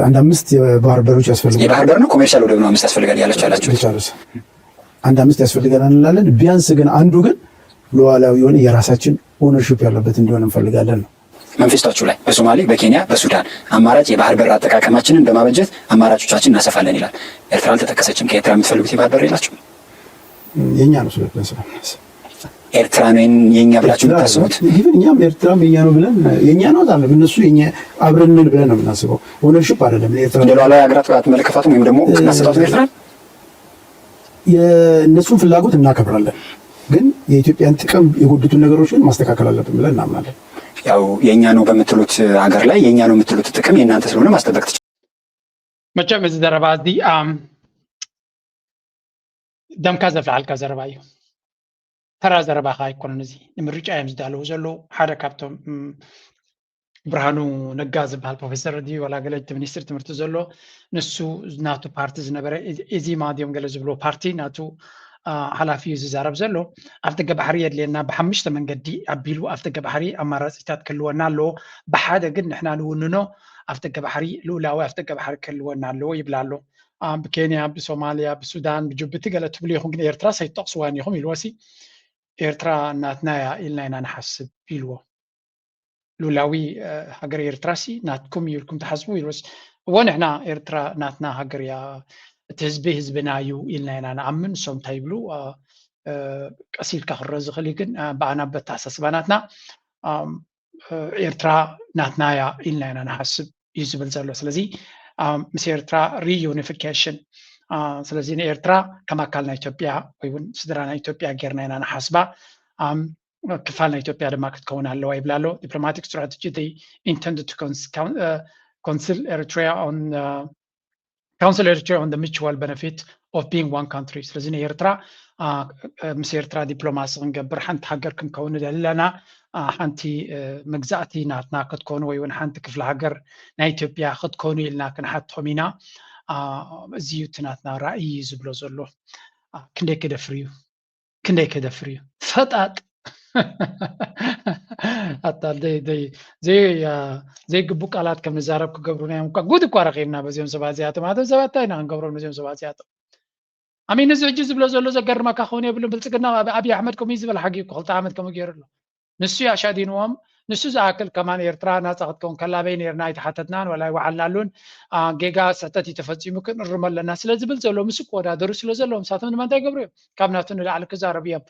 አንድ አምስት የባህር በሮች ያስፈልጋል። የባህር በር ነው ኮሜርሻል ወደብ ነው አምስት ያስፈልጋል ያላችሁ ያላችሁ ቻሉስ አንድ አምስት ያስፈልገናል እንላለን። ቢያንስ ግን አንዱ ግን ሉዓላዊ የሆነ የራሳችን ኦነርሺፕ ያለበት እንዲሆን እንፈልጋለን ነው። መንፌስቶቹ ላይ በሶማሌ፣ በኬንያ፣ በሱዳን አማራጭ የባህር በር አጠቃቀማችንን በማበጀት አማራጮቻችን እናሰፋለን ይላል። ኤርትራ አልተጠቀሰችም። ከኤርትራ የምትፈልጉት የባህር በር የላችሁ? የኛ ነው ስለሆነ ስለምናስብ ኤርትራ ነው የኛ ብላችሁ የምታስቡት? ግን እኛም ኤርትራም የኛ ነው ብለን የኛ ነው ታለ እነሱ የኛ አብረንን ብለን ነው የምናስበው። ኦነርሺፕ አይደለም ኤርትራ እንደ ሉዓላዊ ሀገራት አትመለከቷትም ወይም ደግሞ እውቅና አትሰጧትም ኤርትራን? የእነሱን ፍላጎት እናከብራለን፣ ግን የኢትዮጵያን ጥቅም የጎዱትን ነገሮች ግን ማስተካከል አለብን ብለን እናምናለን። ያው የእኛ ነው በምትሉት ሀገር ላይ የእኛ ነው የምትሉት ጥቅም የእናንተ ስለሆነ ማስጠበቅ ትችላላችሁ። መቸም እዚ ዘረባ እዚ ደምካ ዘፍልዓልካ ዘረባ እዩ። ተራ ዘረባ ከ ኣይኮነን። እዚ ንምርጫ እዮም ዝዳለዉ ዘለዉ። ሓደ ካብቶም ብርሃኑ ነጋ ዝበሃል ፕሮፌሰር ድዩ ዋላ ገለ እቲ ሚኒስትር ትምህርቲ ዘሎ ንሱ ናቱ ፓርቲ ዝነበረ ኢዚማ ድዮም ገለ ዝብሎ ፓርቲ ናቱ ሓላፊ እዩ ዝዛረብ ዘሎ። ኣፍደገ ባሕሪ የድልየና ብሓሙሽተ መንገዲ ኣቢሉ ኣፍደገ ባሕሪ ኣማራፂታት ክህልወና ኣለዎ። ብሓደ ግን ንሕና ንውንኖ ኣፍደገ ባሕሪ ልኡላዊ ኣፍደገ ባሕሪ ክህልወና ኣለዎ ይብል ኣሎ። ብኬንያ፣ ብሶማልያ፣ ብሱዳን፣ ብጅቡቲ ገለ ትብሉ ኢኹም ግን ኤርትራ ሰይትጠቕስዋን ኢኹም ኢልዎ ሲ ኤርትራ ናትና እያ ኢልና ኢና ንሓስብ ኢልዎ። ሉላዊ ሃገር ኤርትራ ሲ ናትኩም እዩ ኢልኩም ትሓስቡ ኢልዎ ሲ እዎ ንሕና ኤርትራ ናትና ሃገር እያ እቲ ህዝቢ ህዝብና እዩ ኢልና ኢና ንኣምን። እሶም እንታይ ይብሉ ቀስ ኢልካ ክረ ዝኽእል እዩ ግን ብኣና በተሓሳስባ ናትና ኤርትራ ናትና እያ ኢልና ኢና ንሓስብ እዩ ዝብል ዘሎ። ስለዚ ምስ ኤርትራ ሪዩኒፊኬሽን ስለዚ ንኤርትራ ከም ኣካል ናይ ኢትዮጵያ ወይ እውን ስድራ ናይ ኢትዮጵያ ጌርና ኢና ንሓስባ። ክፋል ናይ ኢትዮጵያ ድማ ክትከውን ኣለዋ ይብል ኣሎ። Diplomatic strategy they intend to counsel Eritrea on counsel Eritrea on the mutual benefit of being one country። ስለዚ ንኤርትራ ምስ ኤርትራ ዲፕሎማሲ ክንገብር ሓንቲ ሃገር ክንከውን ዘለና ሓንቲ መግዛእቲ ናትና ክትኮኑ ወይ እውን ሓንቲ ክፍለ ሃገር ናይ ኢትዮጵያ ክትኮኑ ኢልና ክንሓትቶም ኢና። እዚ እዩ እቲ ናትና ራእይ ዝብሎ ዘሎ። ክንደይ ክደፍር እዩ ክንደይ ክደፍር እዩ ፈጣጥ ኣታ ዘይግቡ ቃላት ከም ንዛረብ ክገብሩና እዮም። እኳ ጉድ እኳ ረኺብና በዚኦም ሰባት እዚኣቶም ኣቶም ሰባት እንታይ ኢና ክንገብሮም ነዚኦም ሰባት እዚኣቶም? ኣሚን እዚ ሕጂ ዝብሎ ዘሎ ዘገርመካ ክኸውን የብሉን። ብልፅግና ኣብይ ኣሕመድ ከምኡ ዝበል ሓጊ እኮ ክልተ ዓመት ከምኡ ገይሩ ኣሎ። ንሱ ኣሻዲንዎም ንሱ ዝኣክል ከማን ኤርትራ ናፃ ክትከውን ከላበይ ነርና ኣይተሓተትናን ዋላ ኣይወዓልናሉን። ጌጋ ስሕተት እዩ ተፈፂሙ ክንእርሞ ኣለና ስለ ዝብል ዘሎ ምስ ክወዳደሩ ስለ ዘለዎም ንሳቶም ድማ እንታይ ይገብሩ እዮም? ካብ ናቱ ንላዕሊ ክዛረቡ እዮም።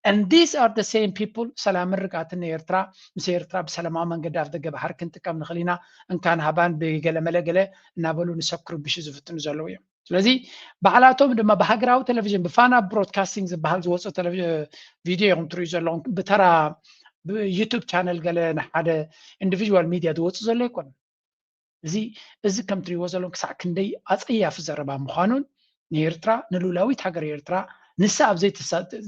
And these are the same people ሰላምን ርግኣትን ንኤርትራ ምስ ኤርትራ ብሰላማዊ መንገዲ ኣፍደገ ባሕሪ ክንጥቀም ንኽእል ኢና እንካን ሃባን ብገለ መለ ገለ እናበሉ ንሰብ ክርብሹ ዝፍትኑ ዘለዉ እዮም። ስለዚ ባዕላቶም ድማ ብሃገራዊ ቴሌቪዥን ብፋና ብሮድካስቲንግ ዝበሃል ዝወፁ ቪድዮ ኢኹም ትርእዩ ዘለኹም ብተራ ብዩቱብ ቻነል ገለ ንሓደ ኢንዲቪዥዋል ሚድያ ዝወፁ ዘሎ ኣይኮነን። እዚ እዚ ከም ትርእይዎ ዘለኹም ክሳዕ ክንደይ ኣፀያፊ ዘረባ ምዃኑን ንኤርትራ ንሉላዊት ሃገር ኤርትራ ንሳ ኣብ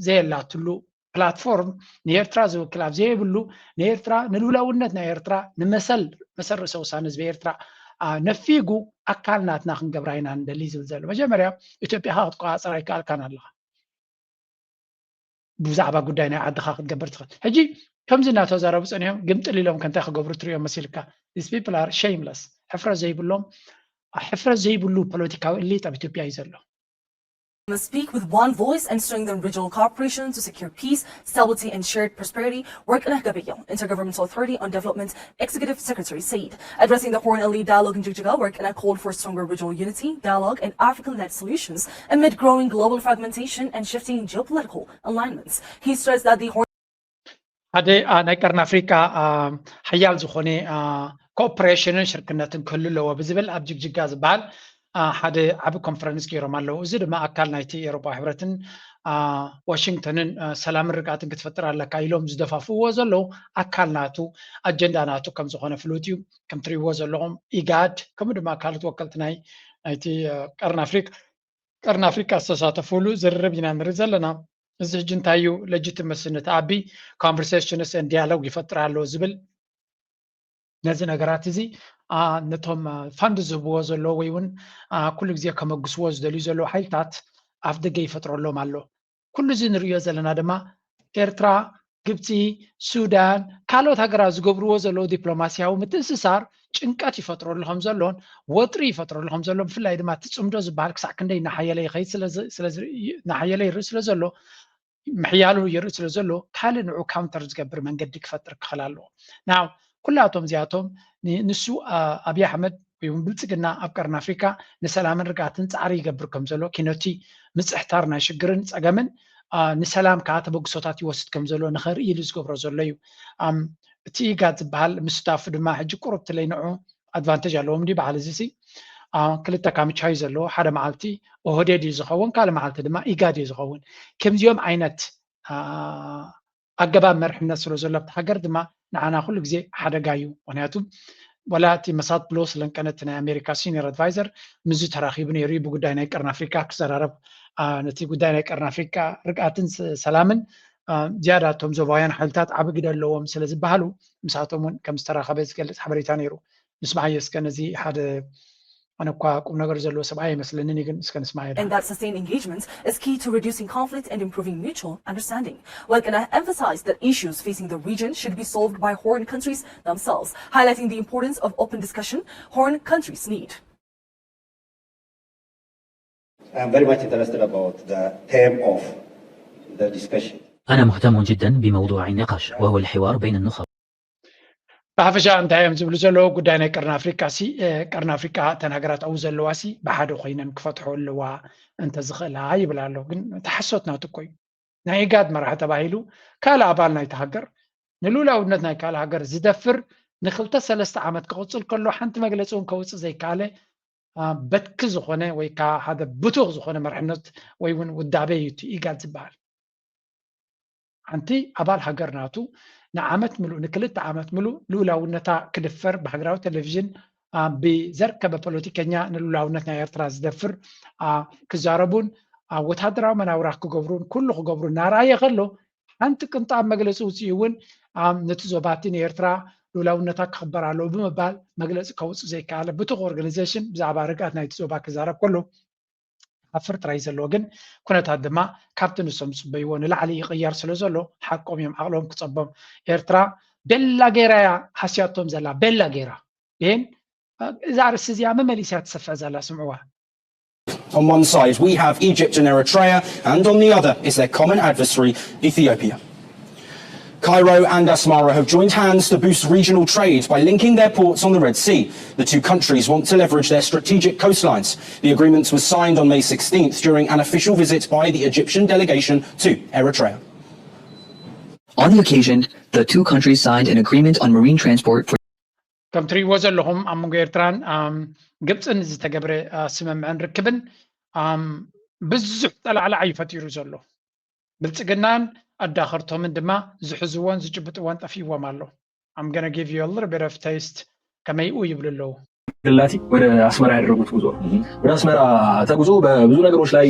ዘየላትሉ ፕላትፎርም ንኤርትራ ዝውክል ኣብ ዘየብሉ ንኤርትራ ንልውላውነት ናይ ኤርትራ ንመሰል መሰል ርእሰ ውሳነ ህዝቢ ኤርትራ ነፊጉ ኣካል ናትና ክንገብራ ኢና ንደሊ ዝብል ዘሎ መጀመርያ ኢትዮጵያኻ ክትቆፃፀር ኣይከኣልካን ኣለኻ። ብዛዕባ ጉዳይ ናይ ዓድኻ ክትገብር ትኽእል ሕጂ ከምዚ እናተዛረቡ ፀኒሖም ግምጥል ኢሎም ከንታይ ክገብሩ ትሪኦም መሲልካ? These people are shameless ሕፍረት ዘይብሎም ሕፍረት ዘይብሉ ፖለቲካዊ እሊት ኣብ ኢትዮጵያ እዩ ዘሎ። Must speak with one voice and strengthen regional cooperation to secure peace, stability, and shared prosperity, Warqineh Gebeyehu, Intergovernmental Authority on Development Executive Secretary, said. Addressing the Horn Elite Dialogue in Jigjiga, Warqineh called for stronger regional unity, dialogue, and African-led solutions amid growing global fragmentation and shifting geopolitical alignments. He stressed that the Horn ሓደ ናይ ቀርኒ ኣፍሪቃ ሓያል ዝኾነ ኮኦፕሬሽንን ሽርክነትን ክህሉ ኣለዎ ብዝብል ኣብ ጅግጅጋ ዝበሃል ሓደ ዓቢ ኮንፈረንስ ገይሮም ኣለዉ። እዚ ድማ ኣካል ናይቲ ኤሮፓ ሕብረትን ዋሽንግተንን ሰላምን ርግኣትን ክትፈጥር ኣለካ ኢሎም ዝደፋፍእዎ ዘለዉ ኣካል ናቱ ኣጀንዳ ናቱ ከም ዝኾነ ፍሉጥ እዩ። ከም ትርእይዎ ዘለኹም ኢጋድ ከምኡ ድማ ካልኦት ወከልቲ ናይ ናይቲ ቀርኒ ኣፍሪቃ ቀርኒ ኣፍሪቃ ዝተሳተፉሉ ዝርርብ ኢና ንርኢ ዘለና። እዚ ሕጂ እንታይ እዩ legitimacy ነቲ ኣቢ conversations and dialogue ይፈጥር ኣሎ ዝብል ነዚ ነገራት እዚ ነቶም ፋንድ ዝህብዎ ዘለዎ ወይ እውን ኩሉ ግዜ ከመግስዎ ዝደልዩ ዘለዉ ሓይልታት ኣፍ ደገ ይፈጥረሎም ኣሎ። ኩሉ እዚ ንርእዮ ዘለና ድማ ኤርትራ ግብፂ፣ ሱዳን፣ ካልኦት ሃገራት ዝገብርዎ ዘለዉ ዲፕሎማስያዊ ምትእስሳር ጭንቀት ይፈጥረሉ ከም ዘሎን ወጥሪ ይፈጥረሉ ከም ዘሎን፣ ብፍላይ ድማ እቲ ፅምዶ ዝበሃል ክሳዕ ክንደይ እናሓየለ ይኸይድ ስለ ዝ- ስለ ዝርኢ- እናሓየለ ይርኢ ስለ ዘሎ፣ ምሕያሉ ይርኢ ስለ ዘሎ፣ ካልእ ንዑ ካውንተር ዝገብር መንገዲ ክፈጥር ክኽእል ኣለዎ። ናው ኩላቶም እዚኣቶም ን- ንሱ ኣብይ ኣሕመድ ወይ እውን ብልፅግና ኣብ ቀርኒ ኣፍሪካ ንሰላምን ርግኣትን ፃዕሪ ይገብር ከም ዘሎ፣ ኪኖቲ ምፅሕታር ናይ ሽግርን ፀገምን ንሰላም ከዓ ተበግሶታት ይወስድ ከም ዘሎ ንኸርኢ ኢሉ ዝገብሮ ዘሎ እዩ። እቲ ኢጋድ ዝበሃል ምስታፉ ድማ ሕጂ ቁሩብ ትለይ ንዑ ኣድቫንቴጅ ኣለዎም። እንዲ በዓል እዚ ሲ ክልተ ካምቻ እዩ ዘለዎ። ሓደ መዓልቲ ኦህዴድ እዩ ዝኸውን፣ ካልእ መዓልቲ ድማ ኢጋድ እዩ ዝኸውን። ከምዚኦም ዓይነት ኣገባብ መርሕነት ስለ ዘሎ ኣብቲ ሃገር ድማ ንዓና ኩሉ ግዜ ሓደጋ እዩ። ምክንያቱ ወላ እቲ መሳት ብሎ ስለንቀነ እቲ ናይ ኣሜሪካ ሲኒየር ኣድቫይዘር ምዚ ተራኺቡ ነይሩ እዩ። ብጉዳይ ናይ ቀርኒ ኣፍሪካ ክዘራረብ፣ ነቲ ጉዳይ ናይ ቀርኒ ኣፍሪካ ርግኣትን ሰላምን ዝያዳ እቶም ዞባውያን ሓይልታት ዓቢ ግደ ኣለዎም ስለ ዝበሃሉ፣ ምሳቶም እውን ከም ዝተራኸበ ዝገልጽ ሓበሬታ ነይሩ። ንስምዓዮ እስከ ነዚ ሓደ፣ ኣነ እኳ ቁም ነገር ዘለዎ ሰብኣይ ኣይመስለንን እዩ፣ ግን እስከ ንስምዓዮ ደኣ። And that sustained engagement is key to reducing conflict and improving mutual understanding. Werkneh emphasized that issues facing the region should be solved by Horn countries themselves, highlighting the importance of open discussion Horn countries need. I am very much interested about the theme of the discussion. أنا مهتم جدا بموضوع النقاش، وهو الحوار بين النخب. ብሓፈሻ እንታይ እዮም ዝብሉ ዘለዉ? ጉዳይ ናይ ቀርኒ ኣፍሪቃ ሲ ቀርኒ ኣፍሪቃ እተን ሃገራት ኣብኡ ዘለዋ ሲ ብሓደ ኮይነን ክፈትሖ ኣለዋ እንተዝኽእላ ይብል ኣሎ። ግን እቲ ሓሶት ናቱ እኮ እዩ። ናይ ኢጋድ መራሒ ተባሂሉ ካልእ ኣባል ናይቲ ሃገር ንልኡላውነት ናይ ካልእ ሃገር ዝደፍር ንክልተ ሰለስተ ዓመት ክቕፅል ከሎ ሓንቲ መግለፂ እውን ከውፅእ ዘይከኣለ በትኪ ዝኾነ ወይ ከዓ ሓደ ብቱኽ ዝኾነ መርሕነት ወይ እውን ውዳቤ እዩ እቲ ኢጋድ ዝበሃል። ሓንቲ ኣባል ሃገር ናቱ ንዓመት ምሉእ ንክልተ ዓመት ምሉእ ልኡላውነታ ክድፈር ብሃገራዊ ቴሌቪዥን ብዘርከበ ፖለቲከኛ ንልኡላውነት ናይ ኤርትራ ዝደፍር ክዛረቡን ወታደራዊ መናውራ ክገብሩን ኩሉ ክገብሩ እናረኣየ ከሎ ሓንቲ ቅንጣብ መግለፂ ውፅኢ እውን ነቲ ዞባቲ ንኤርትራ ልኡላውነታ ክኽበር ኣለዎ ብምባል መግለፂ ከውፅእ ዘይከኣለ ብቱኽ ኦርጋኒዜሽን ብዛዕባ ርግኣት ናይቲ ዞባ ክዛረብ ከሎ ሓፍር ጥራይ ዘለዎ ግን ኩነታት ድማ ካብቲ ንሶም ዝፅበይዎ ንላዕሊ ይቕየር ስለ ዘሎ ሓቆም እዮም ዓቕሎም ክፀቦም። ኤርትራ ቤላ ገይራ እያ ሃስያቶም ዘላ፣ ቤላ ገይራ። ይህን እዛ ኣርእስቲ እዚኣ መመሊስ እያ ትሰፍሕ ዘላ፣ ስምዕዋ። On one side, we have Egypt and Eritrea, and on the other is their common adversary, Ethiopia. Cairo and Asmara have joined hands to boost regional trade by linking their ports on the Red Sea. The two countries want to leverage their strategic coastlines. The agreement was signed on May sixteenth during an official visit by the Egyptian delegation to Eritrea. On the occasion, the two countries signed an agreement on marine transport for ከም ትሪእዎ ዘለኹም ኣብ መንጎ ኤርትራን ግብፅን ዝተገብረ ስምምዕን ርክብን ብዙሕ ጠላዕላዕ እዩ ፈጢሩ ዘሎ። ብልፅግናን ኣዳኸርቶምን ድማ ዝሕዝዎን ዝጭብጥዎን ጠፊእዎም ኣሎ። I'm gonna give you a little bit of taste ከመይኡ ይብሉ ኣለዉ። ላቲ ወደ አስመራ ያደረጉት ጉዞ ነው። ወደ አስመራ ተጉዞ በብዙ ነገሮች ላይ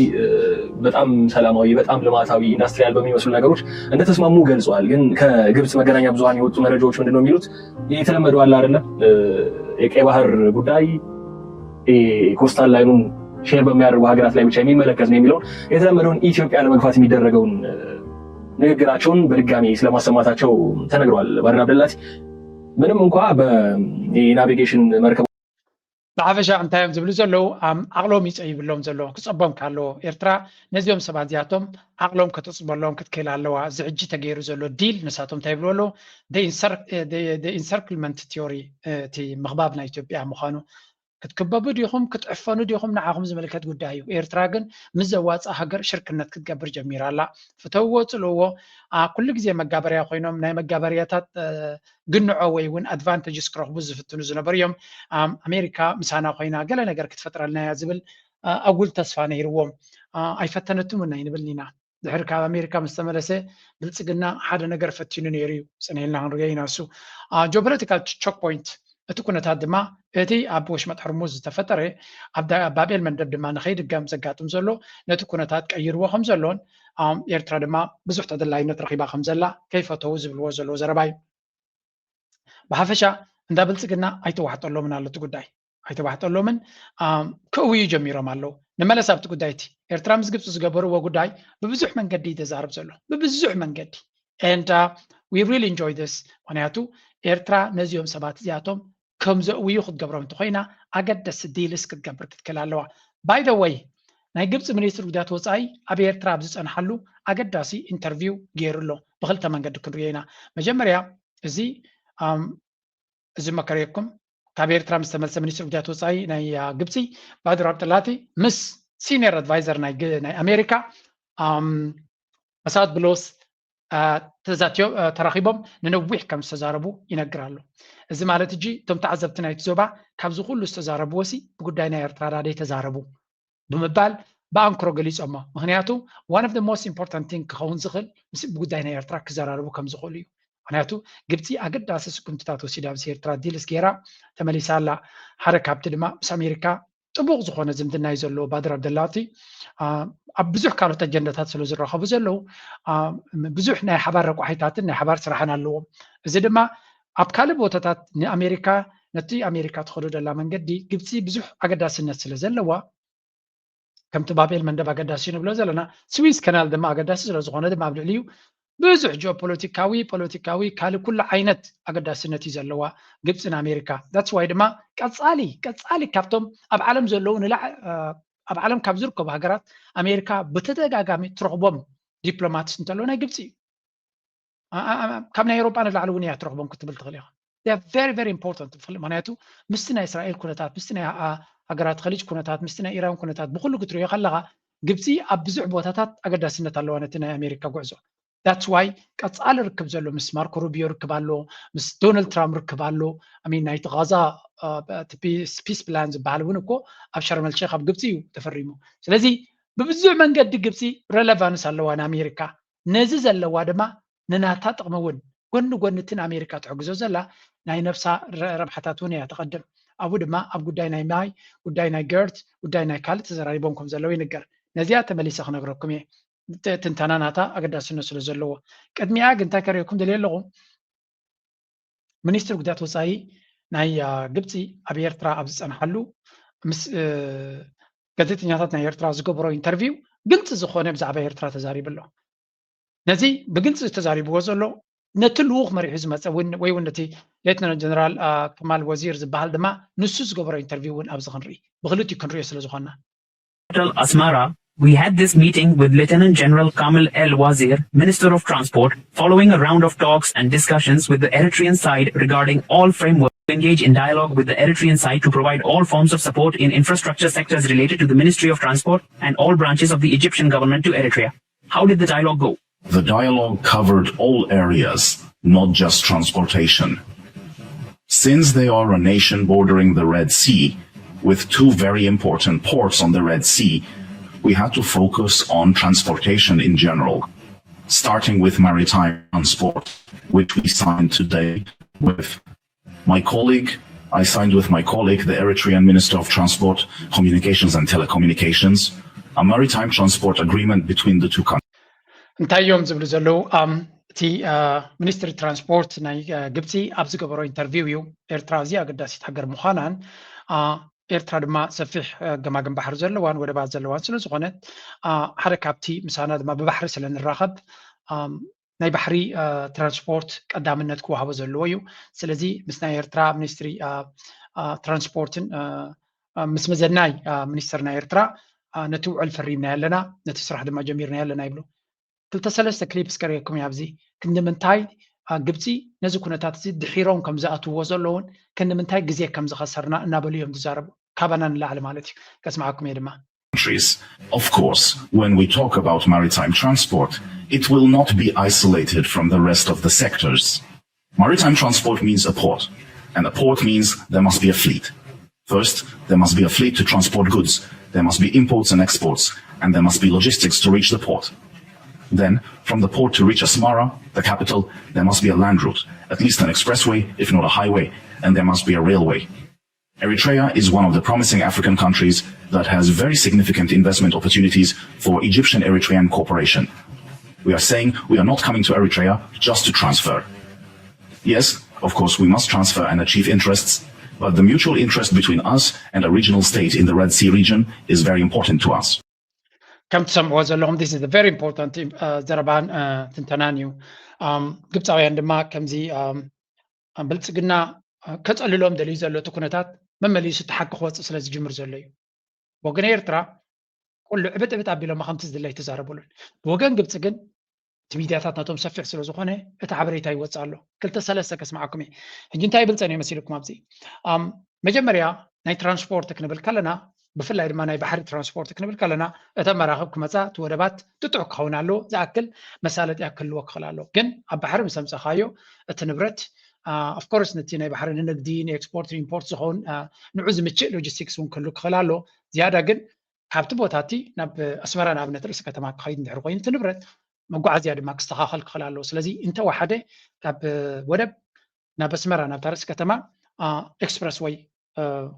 በጣም ሰላማዊ፣ በጣም ልማታዊ፣ ኢንዱስትሪያል በሚመስሉ ነገሮች እንደተስማሙ ገልጸዋል። ግን ከግብጽ መገናኛ ብዙሃን የወጡ መረጃዎች ምንድነው የሚሉት? የተለመደው አለ አይደለም፣ የቀይ ባህር ጉዳይ ኮስታል ላይኑን ሼር በሚያደርጉ ሀገራት ላይ ብቻ የሚመለከት ነው የሚለውን የተለመደውን ኢትዮጵያ ለመግፋት የሚደረገውን ንግግራቸውን በድጋሚ ስለማሰማታቸው ተነግሯል። ባድር አብደላቲ ምንም እንኳ በናቪጌሽን መርከብ ብሓፈሻ እንታይ እዮም ዝብሉ ዘለዉ? ዓቕሎም ይፀይብሎም ዘሎ ክፀቦም ካለዎ ኤርትራ ነዚኦም ሰባት እዚኣቶም ዓቕሎም ከተፅበሎም ክትክእል ኣለዋ። እዚ ሕጂ ተገይሩ ዘሎ ዲል ንሳቶም እንታይ ይብሉ ኣለዉ? ኢንሰርክልመንት ቲዮሪ፣ እቲ ምኽባብ ናይ ኢትዮጵያ ምዃኑ ክትክበቡ ዲኹም ክትዕፈኑ ዲኹም ንዓኹም ዝምልከት ጉዳይ እዩ። ኤርትራ ግን ምስ ዘዋፅእ ሃገር ሽርክነት ክትገብር ጀሚራ ኣላ። ፍተውዎ ፅልእዎ ኩሉ ግዜ መጋበርያ ኮይኖም ናይ መጋበርያታት ግንዖ ወይ እውን ኣድቫንቴጅስ ክረኽቡ ዝፍትኑ ዝነበሩ እዮም። ኣሜሪካ ምሳና ኮይና ገለ ነገር ክትፈጥረልና እያ ዝብል ኣጉል ተስፋ ነይርዎም። ኣይፈተነትን እውን ኣይንብልን ኢና። ድሕሪ ካብ ኣሜሪካ ምስ ተመለሰ ብልፅግና ሓደ ነገር ፈቲኑ ነይሩ እዩ። ፅን ኢልና ክንሪኦ ኢና። እሱ ጂኦፖለቲካል ቾክ ፖይንት እቲ ኩነታት ድማ እቲ ኣብ ወሽመጥ ሕርሙዝ ዝተፈጠረ ኣብ ባብኤል መንደብ ድማ ንኸይድገም ዘጋጥም ዘሎ ነቲ ኩነታት ቀይርዎ ከም ዘሎን ኤርትራ ድማ ብዙሕ ተደላይነት ረኺባ ከም ዘላ ከይፈተዉ ዝብልዎ ዘለዉ ዘረባ እዩ። ብሓፈሻ እንዳ ብልፅግና ኣይተዋሕጠሎምን ኣሎ እቲ ጉዳይ ኣይተዋሕጠሎምን ክእውዩ ጀሚሮም ኣለዉ። ንመለስ ኣብቲ ጉዳይ እቲ ኤርትራ ምስ ግብፂ ዝገበርዎ ጉዳይ ብብዙሕ መንገዲ እዩ ተዛርብ ዘሎ ብብዙሕ መንገዲ and uh, we really enjoy this. ምክንያቱ ኤርትራ ነዚኦም ሰባት እዚኣቶም ከም ዘእውዩ ክትገብሮም እንተኮይና ኣገደሲ deals ክትገብር ክትክእል ኣለዋ። By the way, ናይ ግብፂ ሚኒስትር ጉዳያት ወፃኢ ኣብ ኤርትራ ኣብ ዝፀንሓሉ ኣገዳሲ ኢንተርቪው ገይሩ ኣሎ። ብክልተ መንገዲ ክንሪኦ ኢና። መጀመርያ እዚ እዚ መከረየኩም ካብ ኤርትራ ምስ ተመልሰ ሚኒስትር ጉዳያት ወፃኢ ናይ ግብፂ ባድር ኣብጥላቲ ምስ ሲኒየር ኣድቫይዘር ናይ ኣሜሪካ ኣሳድ ብሎስ ተዛትዮ ተራኺቦም ንነዊሕ ከም ዝተዛረቡ ይነግር ኣሎ። እዚ ማለት እጂ እቶም ተዓዘብቲ ናይቲ ዞባ ካብዚ ኩሉ ዝተዛረብዎ ሲ ብጉዳይ ናይ ኤርትራ ዳደይ ተዛረቡ ብምባል ብኣንክሮ ገሊፆሞ። ምክንያቱ one of the most important thing ክኸውን ዝኽእል ምስ ብጉዳይ ናይ ኤርትራ ክዘራረቡ ከም ዝኽእሉ እዩ። ምክንያቱ ግብፂ ኣገዳሲ ስጉምትታት ወሲዳ ምስ ኤርትራ ዲልስ ገይራ ተመሊሳ ኣላ። ሓደ ካብቲ ድማ ምስ ኣሜሪካ ጥቡቕ ዝኾነ ዝምድና እዩ ዘለዎ ባድር ኣብደላቲ ኣብ ብዙሕ ካልኦት ኣጀንዳታት ስለ ዝራኸቡ ዘለዉ ብዙሕ ናይ ሓባር ረቋሒታትን ናይ ሓባር ስራሕን ኣለዎም። እዚ ድማ ኣብ ካልእ ቦታታት ንኣሜሪካ ነቲ ኣሜሪካ ትኸዶ ደላ መንገዲ ግብፂ ብዙሕ ኣገዳስነት ስለ ዘለዋ ከምቲ ባቤል መንደብ ኣገዳሲ ንብሎ ዘለና ስዊዝ ከናል ድማ ኣገዳሲ ስለ ዝኾነ ድማ ኣብ ልዕሊኡ ብዙሕ ጂኦፖለቲካዊ ፖለቲካዊ ካልእ ኩሉ ዓይነት ኣገዳስነት እዩ ዘለዋ ግብፂ ንኣሜሪካ። That's why ድማ ቀፃሊ ቀፃሊ ካብቶም ኣብ ዓለም ዘለዉ ንላዕ ኣብ ዓለም ካብ ዝርከቡ ሃገራት ኣሜሪካ ብተደጋጋሚ ትረኽቦም ዲፕሎማትስ እንተሎ ናይ ግብፂ እዩ። ካብ ናይ ኤሮጳ ንላዕሊ እውን እያ ትረኽቦም ክትብል ትኽእል ኢኻ። Very very important። ምክንያቱ ምስቲ ናይ እስራኤል ኩነታት ምስቲ ናይ ሃገራት ከሊጅ ኩነታት ምስቲ ናይ ኢራን ኩነታት ብኩሉ ክትሪኦ ከለኻ ግብፂ ኣብ ብዙሕ ቦታታት ኣገዳስነት ኣለዋ ነቲ ናይ ኣሜሪካ ጉዕዞ። That's why ቀፃሊ ርክብ ዘሎ ምስ ማርኮ ሩቢዮ ርክብ ኣሎ፣ ምስ ዶናልድ ትራምፕ ርክብ ኣሎ። ሚን ናይቲ ጋዛ ፒስ ፕላን ዝበሃል እውን እኮ ኣብ ሸርመል ሼክ ኣብ ግብፂ እዩ ተፈሪሙ። ስለዚ ብብዙሕ መንገዲ ግብፂ ረለቫንስ ኣለዋ ንኣሜሪካ። ነዚ ዘለዋ ድማ ንናታ ጥቕሚ እውን ጎኒ ጎኒ እቲ ንኣሜሪካ ትሕግዞ ዘላ ናይ ነብሳ ረብሓታት እውን እያ ተቐድም። ኣብኡ ድማ ኣብ ጉዳይ ናይ ማይ፣ ጉዳይ ናይ ገርት፣ ጉዳይ ናይ ካልእ ተዘራሪቦም ከም ዘለዉ ይንገር። ነዚኣ ተመሊሰ ክነግረኩም እየ ትንተና ናታ ኣገዳስነት ስለ ዘለዎ። ቅድሚኣ ግን እንታይ ከርእየኩም ደልየ ኣለኹ? ሚኒስትር ጉዳያት ወፃኢ ናይ ግብፂ ኣብ ኤርትራ ኣብ ዝፀንሓሉ ምስ ጋዜጠኛታት ናይ ኤርትራ ዝገበሮ ኢንተርቪው ግልፂ ዝኾነ ብዛዕባ ኤርትራ ተዛሪቡ ኣሎ። ነዚ ብግልፂ ዝተዛሪብዎ ዘሎ ነቲ ልኡኽ መሪሑ ዝመፀ ወይ እውን ነቲ ሌትናንት ጀነራል ከማል ወዚር ዝበሃል ድማ ንሱ ዝገበሮ ኢንተርቪው እውን ኣብዚ ክንርኢ ብክልቲኡ ክንሪኦ ስለ ዝኾንና Asmara, we had this meeting with Lieutenant General Kamal El Wazir, Minister of Transport, following a round of talks and discussions with the Eritrean side regarding all framework to engage in dialogue with the Eritrean side to provide all forms of support in infrastructure sectors related to the Ministry of Transport and all branches of the Egyptian government to Eritrea. How did the dialogue go? The dialogue covered all areas, not just transportation. Since they are a nation bordering the Red Sea, with two very important ports on the Red Sea, we had to focus on transportation in general, starting with maritime transport, which we signed today with my colleague. I signed with my colleague, the Eritrean Minister of Transport, Communications and Telecommunications, a maritime transport agreement between the two countries. እንታይ እዮም ዝብሉ ዘለዉ? እቲ ሚኒስትሪ ትራንስፖርት ናይ ግብፂ ኣብ ዝገበሮ ኢንተርቪው እዩ። ኤርትራ ኣዝያ ኣገዳሲት ሃገር ምዃናን ኤርትራ ድማ ሰፊሕ ገማግም ባሕሪ ዘለዋን ወደባት ዘለዋን ስለ ዝኾነት ሓደ ካብቲ ምሳና ድማ ብባሕሪ ስለ ንራኸብ ናይ ባሕሪ ትራንስፖርት ቀዳምነት ክወሃቦ ዘለዎ እዩ። ስለዚ ምስ ናይ ኤርትራ ሚኒስትሪ ትራንስፖርትን ምስ መዘናይ ሚኒስትር ናይ ኤርትራ ነቲ ውዕል ፈሪምና ኣለና፣ ነቲ ስራሕ ድማ ጀሚርና ኣለና ይብሉ። ክልተ ሰለስተ ክሊፕስ ከርእየኩም እየ ኣብዚ። ክንዲ ምንታይ ግብፂ ነዚ ኩነታት እዚ ድሒሮም ከም ዝኣትውዎ ዘለውን ክንዲ ምንታይ ግዜ ከም ዝኸሰርና እናበሉ እዮም ዝዛረቡ። ካባና ንላዕሊ ማለት እዩ። ከስምዓኩም እየ ድማ። Of course, when we talk about maritime transport, it will not be isolated from the rest of the sectors. Maritime transport means a port, and a port means there must be a fleet. First, there must be a fleet to transport goods, there must be imports and exports, and there must be logistics to reach the port. Then, from the port to reach Asmara, the capital, there must be a land route, at least an expressway, if not a highway, and there must be a railway. Eritrea is one of the promising African countries that has very significant investment opportunities for Egyptian-Eritrean cooperation. We are saying we are not coming to Eritrea just to transfer. Yes, of course, we must transfer and achieve interests, but the mutual interest between us and a regional state in the Red Sea region is very important to us. ከም ትሰምዕዎ ዘለኹም this is very important ዘረባን ትንተናን እዩ። ግብፃውያን ድማ ከምዚ ብልፅግና ከፀልሎም ደልዩ ዘሎ እቲ ኩነታት መመሊሱ ተሓቂ ክወፅእ ስለ ዝጅምር ዘሎ እዩ። ብወገን ኤርትራ ኩሉ ዕብጥ ዕብጥ ኣቢሎም ከምቲ ዝድለ ኣይተዛረቡሉን። ብወገን ግብፂ ግን እቲ ሚድያታት ናቶም ሰፊሕ ስለ ዝኾነ እቲ ሓበሬታ ይወፅእ ኣሎ። ክልተ ሰለስተ ከስምዓኩም እየ። ሕጂ እንታይ ይብል ፀኒሑ መሲልኩም ኣብዚ መጀመርያ ናይ ትራንስፖርት ክንብል ከለና ብፍላይ ድማ ናይ ባሕሪ ትራንስፖርት ክንብል ከለና እተን መራኽብ ክመፃ እቲ ወደባት ጥጡዕ ክኸውን ኣለዎ። ዝኣክል መሳለጥያ ክህልዎ ክኽእል ኣለዎ። ግን ኣብ ባሕሪ ምስ ኣምፀኻዮ እቲ ንብረት of course ነቲ ናይ ባሕሪ ንንግዲ ንኤክስፖርት ንኢምፖርት ዝኸውን ንዑ ዝምችእ ሎጂስቲክስ እውን ክህሉ ክኽእል ኣሎ። ዝያዳ ግን ካብቲ ቦታ እቲ ናብ ኣስመራ ንኣብነት ርእሲ ከተማ ክኸይድ እንድሕር ኮይኑ እቲ ንብረት መጓዓዝያ ድማ ክስተኻኸል ክኽእል ኣለዎ። ስለዚ እንተወሓደ ካብ ወደብ ናብ ኣስመራ ናብታ ርእሲ ከተማ ኤክስፕረስ ወይ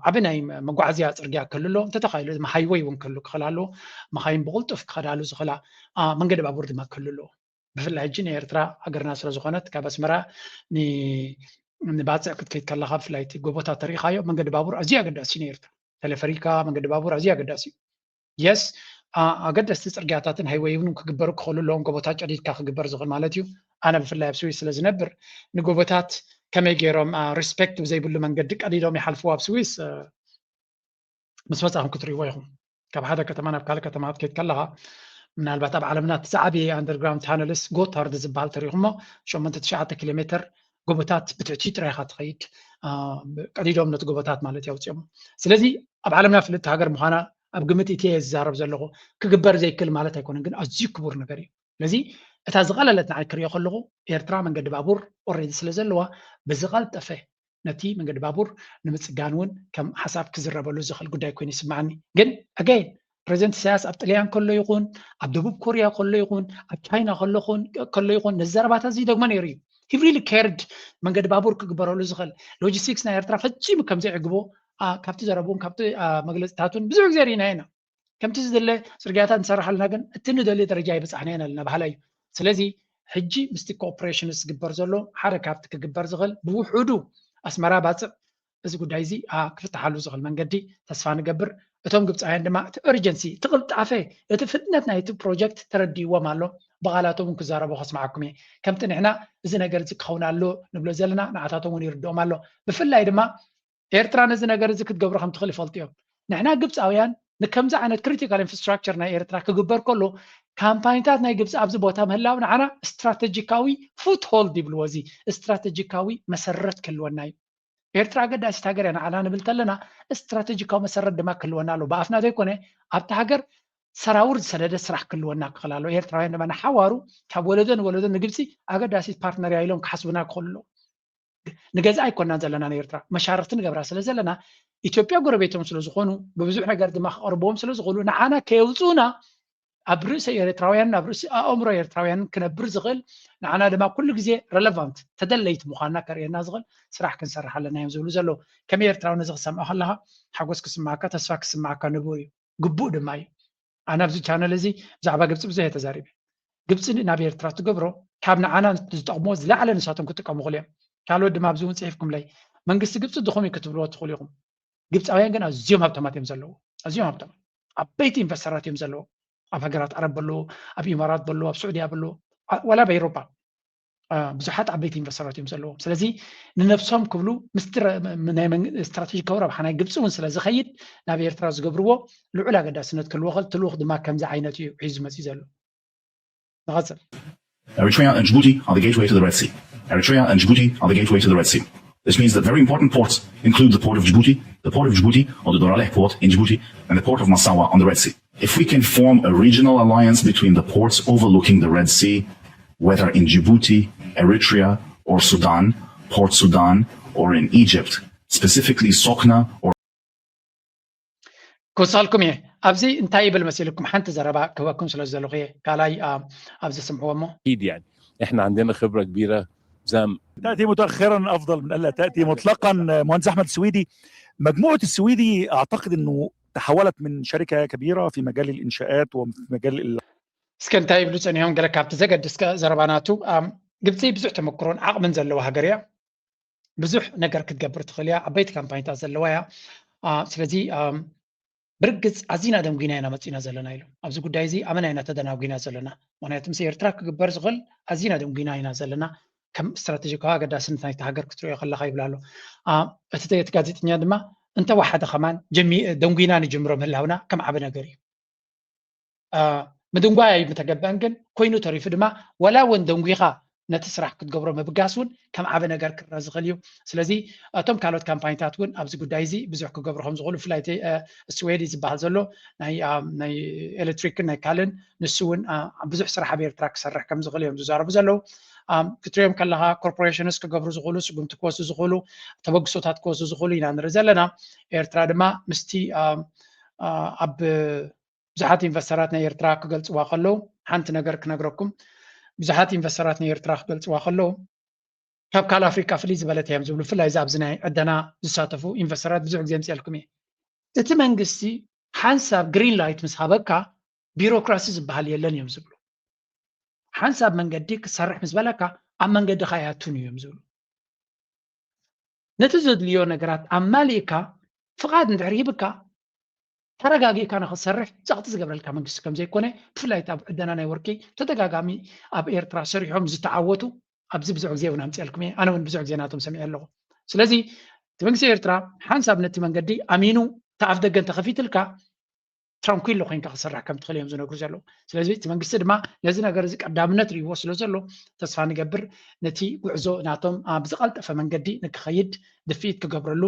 ዓቢ ናይ መጓዓዝያ ፅርግያ ክህሉ ኣለዎ። እንተተኻኢሉ ድማ ሃይወይ እውን ክህሉ ክኽእል ኣለዎ። መኻይን ብቕልጡፍ ክኸዳሉ ዝኽእላ መንገዲ ባቡር ድማ ክህሉ ኣለዎ። ብፍላይ ሕጂ ንኤርትራ ሃገርና ስለ ዝኾነት ካብ ኣስመራ ንባፅዕ ክትከይድ ከለኻ ብፍላይ እቲ ጎቦታት ተሪኢኻዮ መንገዲ ባቡር ኣዝዩ ኣገዳሲ እዩ ንኤርትራ። ተለፈሪካ መንገዲ ባቡር ኣዝዩ ኣገዳሲ እዩ። የስ ኣገደስቲ ፅርግያታትን ሃይወይ እውን ክግበሩ ክኽእሉ ኣለዎም። ጎቦታት ጨዲድካ ክግበር ዝኽእል ማለት እዩ። ኣነ ብፍላይ ኣብ ስዊስ ስለ ዝነብር ንጎቦታት ከመይ ገይሮም ሪስፔክት ብዘይብሉ መንገዲ ቀዲዶም ይሓልፍዎ ኣብ ስዊስ ምስ መፃኹም ክትሪእዎ ኢኹም። ካብ ሓደ ከተማ ናብ ካልእ ከተማ ክትከይድ ከለኻ ምናልባት ኣብ ዓለምና እቲ ዝዓበየ ኣንደርግራውንድ ታነልስ ጎታርድ ዝበሃል ተሪኹሞ ሸሞንተ ትሽዓተ ኪሎ ሜትር ጎቦታት ብትሕቲ ጥራይ ኢኻ ትኸይድ። ቀዲዶም ነቲ ጎቦታት ማለት የውፅኦም። ስለዚ ኣብ ዓለምና ፍልጥቲ ሃገር ምዃና ኣብ ግምት እቲ እየ ዝዛረብ ዘለኹ። ክግበር ዘይክእል ማለት ኣይኮነን፣ ግን ኣዝዩ ክቡር ነገር እዩ። ስለዚ እታ ዝቐለለት ንዓይ ክሪኦ ከለኹ ኤርትራ መንገዲ ባቡር ኦሬዲ ስለ ዘለዋ ብዝቐልጠፈ ነቲ መንገዲ ባቡር ንምፅጋን እውን ከም ሓሳብ ክዝረበሉ ዝኽእል ጉዳይ ኮይኑ ይስማዓኒ። ግን ኣገይን ፕሬዚደንት ኢሳያስ ኣብ ጥልያን ከሎ ይኹን ኣብ ደቡብ ኮርያ ከሎ ይኹን ኣብ ቻይና ከሎ ይኹን ነዚ ዘረባታት እዚ ደግሞ ነይሩ እዩ። ሂ ሪሊ ኬርድ መንገዲ ባቡር ክግበረሉ ዝኽእል ሎጂስቲክስ ናይ ኤርትራ ፈጺሙ ከም ዘይዕግቦ ካብቲ ዘረብኡን ካብቲ መግለፅታቱን ብዙሕ ግዜ ርኢና ኢና። ከምቲ ዝድለ ፅርግያታት ንሰርሓልና ግን እቲ ንደልዮ ደረጃ ኣይበፃሕናዮን ኣለና ባህላ እዩ። ስለዚ ሕጂ ምስቲ ኮኦፕሬሽን ዝግበር ዘሎ ሓደ ካብቲ ክግበር ዝኽእል ብውሑዱ ኣስመራ ባፅዕ እዚ ጉዳይ እዚ ክፍትሓሉ ዝኽእል መንገዲ ተስፋ ንገብር። እቶም ግብፃውያን ድማ እቲ ኡርጀንሲ እቲ ቅልጣፈ እቲ ፍጥነት ናይቲ ፕሮጀክት ተረዲእዎም ኣሎ። ብቓላቶም እውን ክዛረቡ ከስምዓኩም እየ። ከምቲ ንሕና እዚ ነገር እዚ ክኸውን ኣሎ ንብሎ ዘለና ንዓታቶም እውን ይርድኦም ኣሎ። ብፍላይ ድማ ኤርትራ ነዚ ነገር እዚ ክትገብሮ ከም ትኽእል ይፈልጡ እዮም። ንሕና ግብፃውያን ንከምዚ ዓይነት ክሪቲካል ኢንፍራስትራክቸር ናይ ኤርትራ ክግበር ከሎ ካምፓኒታት ናይ ግብፂ ኣብዚ ቦታ ምህላው ንዓና ስትራተጂካዊ ፉትሆልድ ይብልዎ። እዚ ስትራተጂካዊ መሰረት ክህልወና እዩ። ኤርትራ ኣገዳሲት ሃገር እያ ንዓና ንብል ተለና ስትራተጂካዊ መሰረት ድማ ክህልወና ኣሎ። ብኣፍና ዘይኮነ ኣብቲ ሃገር ሰራውር ዝሰደደ ስራሕ ክህልወና ክኽእል ኣሎ። ኤርትራውያን ድማ ንሓዋሩ ካብ ወለዶ ንወለዶ ንግብፂ ኣገዳሲት ፓርትነር እያ ኢሎም ክሓስቡና ክኽእሉ ኣለዎ። ንገዛ ኣይኮናን ዘለና ንኤርትራ መሻርክቲ ንገብራ ስለ ዘለና ኢትዮጵያ ጎረቤቶም ስለ ዝኾኑ ብብዙሕ ነገር ድማ ክቐርብዎም ስለ ዝኽእሉ ንዓና ከየውፅኡና ኣብ ርእሲ ኤርትራውያን ኣብ ርእሲ ኣእምሮ ኤርትራውያን ክነብር ዝኽእል ንዓና ድማ ኩሉ ግዜ ረለቫንት ተደለይቲ ምዃንና ከርእየና ዝኽእል ስራሕ ክንሰርሕ ኣለና እዮም ዝብሉ ዘለዉ። ከም ኤርትራዊ ነዚ ክሰምዖ ከለኻ ሓጎስ ክስምዓካ ተስፋ ክስምዓካ ንቡር እዩ። ግቡእ ድማ እዩ። ኣነ ኣብዚ ቻነል እዚ ብዛዕባ ግብፂ ብዙሕ እየ ተዛሪበ። ግብፂ ናብ ኤርትራ ትገብሮ ካብ ንዓና ዝጠቕሞ ዝለዓለ ንሳቶም ክጥቀሙ ይኽእሉ እዮም። ካልኦት ድማ ኣብዚ እውን ፅሒፍኩምለይ መንግስቲ ግብፂ ድኹም እዩ ክትብልዎ ትኽእሉ ኢኹም። ግብፃውያን ግን ኣዝዮም ሃብታማት እዮም ዘለዉ። ኣዝዮም ሃብታማት ዓበይቲ ኢንቨስተራት እዮም ዘለዉ። ኣብ ሃገራት ዓረብ በሎ ኣብ ኢማራት በሎ ኣብ ስዑድያ በሎ ዋላ ኣብ ኤሮፓ ብዙሓት ዓበይቲ ኢንቨስተራት እዮም ዘለዎም። ስለዚ ንነብሶም ክብሉ ምስቲ ስትራቴጂካዊ ረብሓ ናይ ግብፂ እውን ስለ ዝኸይድ ናብ ኤርትራ ዝገብርዎ ልዑል ኣገዳስነት ክህልዎ ክእል ትልኡኽ ድማ ከምዚ ዓይነት እዩ ሒዙ መፂኡ ዘሎ። ንቐፅል። Eritrea and Djibouti are the gateway to the Red Sea. Eritrea and Djibouti are the gateway to the Red Sea. This means that very important ports include the port of Djibouti, the port of Djibouti, or the Doraleh port in Djibouti, and the port of Massawa on the Red Sea. If we can form a regional alliance between the ports overlooking the Red Sea, whether in Djibouti, Eritrea, or Sudan, Port Sudan, or in Egypt, specifically Sokna or ክወስኸልኩም እየ። ኣብዚ እንታይ ይብል መሲልኩም ሓንቲ ዘረባ ክህበኩም ስለ ዝደለኹ እየ። ካልኣይ ኣብዚ ስምዕዎ እሞ أكيد يعني إحنا عندنا خبرة كبيرة زام تأتي متأخرا أفضل من ألا تأتي مطلقا. مهندس أحمد السويدي، مجموعة السويدي أعتقد أنه تحولت من شركة كبيرة في مجال الإنشاءات وفي مجال ال- እስከ እንታይ ይብሉ ፀኒሖም ገለ ካብቲ ዘገድስ ዘረባ ናቱ ግብፂ ብዙሕ ተመክሮን ዓቕምን ዘለዋ ሃገር እያ። ብዙሕ ነገር ክትገብር ትኽእል እያ። ዓበይቲ ካምፓኒታት ዘለዋ እያ። ስለዚ ብርግጽ ኣዚና ደንጉና ኢና መጺና ዘለና ኢሎም። ኣብዚ ጉዳይ እዚ ኣመና ኢና ተደናጒና ዘለና። ምኽንያቱ ምስ ኤርትራ ክግበር ዝኽእል ኣዚና ደንጉና ኢና ዘለና። ከም ስትራቴጂካዊ ኣገዳስነት ናይቲ ሃገር ክትሪኦ ከለኻ ይብል ኣሎ። እቲ ጋዜጠኛ ድማ እንተወሓደ ከማን ደንጉና ንጅምሮ ምህላውና ከም ዓቢ ነገር እዩ። ምድንጓይ ኣይምተገበአን፣ ግን ኮይኑ ተሪፉ ድማ ዋላ እውን ደንጒኻ ነቲ ስራሕ ክትገብሮ ምብጋስ እውን ከም ዓቢ ነገር ክረኣ ዝኽእል እዩ። ስለዚ እቶም ካልኦት ካምፓኒታት እውን ኣብዚ ጉዳይ እዚ ብዙሕ ክገብሩ ከም ዝኽእሉ፣ ብፍላይ ስዌዲ ዝበሃል ዘሎ ናይ ኤሌክትሪክን ናይ ካልእን፣ ንሱ እውን ብዙሕ ስራሕ ኣብ ኤርትራ ክሰርሕ ከም ዝኽእል እዮም ዝዛረቡ ዘለዉ። ክትሪኦም ከለኻ ኮርፖሬሽንስ ክገብሩ ዝኽእሉ፣ ስጉምቲ ክወስዱ ዝኽእሉ፣ ተበግሶታት ክወስዱ ዝኽእሉ ኢና ንርኢ ዘለና። ኤርትራ ድማ ምስቲ ኣብ ብዙሓት ኢንቨስተራት ናይ ኤርትራ ክገልጽዋ ከለዉ፣ ሓንቲ ነገር ክነግረኩም። ብዙሓት ኢንቨስተራት ናይ ኤርትራ ክገልጽዋ ከለዉ፣ ካብ ካልእ ኣፍሪቃ ፍልይ ዝበለት እዮም ዝብሉ። ብፍላይ ኣብዚ ናይ ዕደና ዝሳተፉ ኢንቨስተራት ብዙሕ ግዜ የምጽኣልኩም እየ። እቲ መንግስቲ ሓንሳብ ግሪን ላይት ምስ ሃበካ፣ ቢሮክራሲ ዝበሃል የለን እዮም ዝብሉ። ሓንሳብ መንገዲ ክትሰርሕ ምስ በለካ፣ ኣብ መንገድኻ ኣይኣቱን እዩ እዮም ዝብሉ። ነቲ ዘድልዮ ነገራት ኣማሊእካ ፍቓድ እንድሕር ሂብካ፣ ተረጋጊእካ ንኽትሰርሕ ጸቕጢ ዝገብረልካ መንግስቲ ከም ዘይኮነ፣ ብፍላይ ኣብ ዕደና ናይ ወርቂ ተደጋጋሚ ኣብ ኤርትራ ሰሪሖም ዝተዓወቱ ኣብዚ ብዙሕ ግዜ እውን ኣምጽኣልኩም እየ። ኣነ እውን ብዙሕ ግዜ ናቶም ሰሚዐ ኣለኹ። ስለዚ እቲ መንግስቲ ኤርትራ ሓንሳብ ነቲ መንገዲ ኣሚኑ፣ እቲ ኣፍ ደገ እንተኸፊትልካ፣ ትራንኩሎ ኮይንካ ክሰርሕ ከም ትኽእል እዮም ዝነግሩ ዘለዉ። ስለዚ እቲ መንግስቲ ድማ ነዚ ነገር እዚ ቀዳምነት ርእይዎ ስለ ዘሎ፣ ተስፋ ንገብር ነቲ ጉዕዞ ናቶም ኣብ ዝቐልጠፈ መንገዲ ንክኸይድ ድፍኢት ክገብረሉ።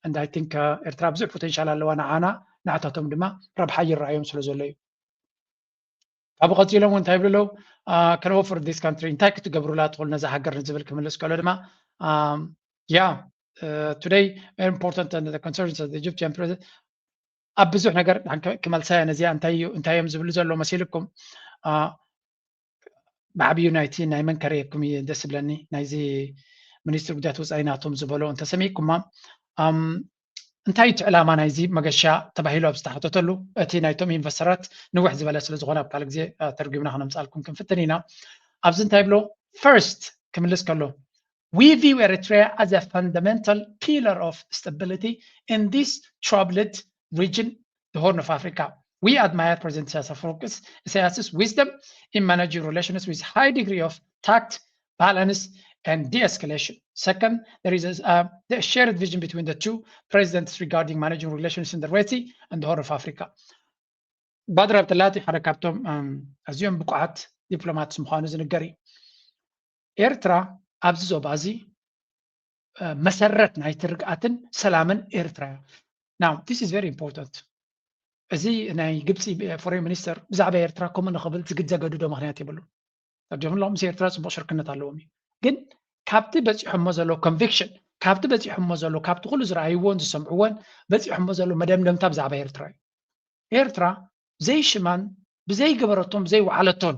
And I think ኤርትራ ብዙሕ ፖቴንሻል ኣለዋ፣ ንዓና ንዓታቶም ድማ ረብሓ ይረኣዮም ስለ ዘሎ እዩ። ካብኡ ቀጺሎም እውን እንታይ ይብሉ ኣለዉ? Can offer this country፣ እንታይ ክትገብሩላ ትኽእሉ ነዛ ሃገር ንዝብል ክምልስ ከሎ ድማ፣ yeah, today important and the concerns of the Egyptian president፣ ኣብ ብዙሕ ነገር ክመልሳ እየ ነዚኣ። እንታይ እዩ፣ እንታይ እዮም ዝብሉ ዘሎ መሲልኩም? ብዓብዩ ናይቲ ናይ መን ከርእየኩም እዩ ደስ ዝብለኒ፣ ናይዚ ሚኒስትሪ ጉዳያት ወፃኢ ናቶም ዝበሎ እንተሰሚዕኩማ፣ እንታይ እቲ ዕላማ ናይዚ መገሻ ተባሂሉ ኣብ ዝተሓተተሉ፣ እቲ ናይቶም ኢንቨስተራት ንውሕ ዝበለ ስለ ዝኾነ ኣብ ካልእ ግዜ ተርጉምና ክነምፃልኩም ክንፍትን ኢና። ኣብዚ እንታይ ብሎ? ፈርስት ክምልስ ከሎ፣ We view Eritrea as a fundamental pillar of stability in this troubled region, the Horn of Africa. We admire President Isaias Afwerki's, Isaias's wisdom in managing relations with high degree of tact, balance, and de-escalation. Second, there is a, uh, the shared vision between the two presidents regarding managing relations in the Red Sea and the Horn of Africa. ባድር ኣብደላቲ ሓደ ካብቶም ኣዝዮም ብቁዓት ዲፕሎማትስ ምዃኑ ዝንገር እዩ። ኤርትራ ኣብዚ ዞባ እዚ መሰረት ናይቲ ርግኣትን ሰላምን ኤርትራ እያ። Now this is very important። እዚ ናይ ግብፂ ፎሬን ሚኒስተር ብዛዕባ ኤርትራ ከምኡ ንኽብል ዝግድ ዘገድዶ ምኽንያት የብሉን። ተርዲኹም ኣለኹም፣ ምስ ኤርትራ ፅቡቕ ሽርክነት ኣለዎም እዩ። ግን ካብቲ በፂሖሞ ዘሎ ኮንቪክሽን፣ ካብቲ በፂሖሞ ዘሎ፣ ካብቲ ኩሉ ዝረኣይዎን ዝሰምዕዎን በፂሖሞ ዘሎ መደምደምታ ብዛዕባ ኤርትራ እዩ። ኤርትራ ዘይሽማን ብዘይገበረቶን ብዘይወዓለቶን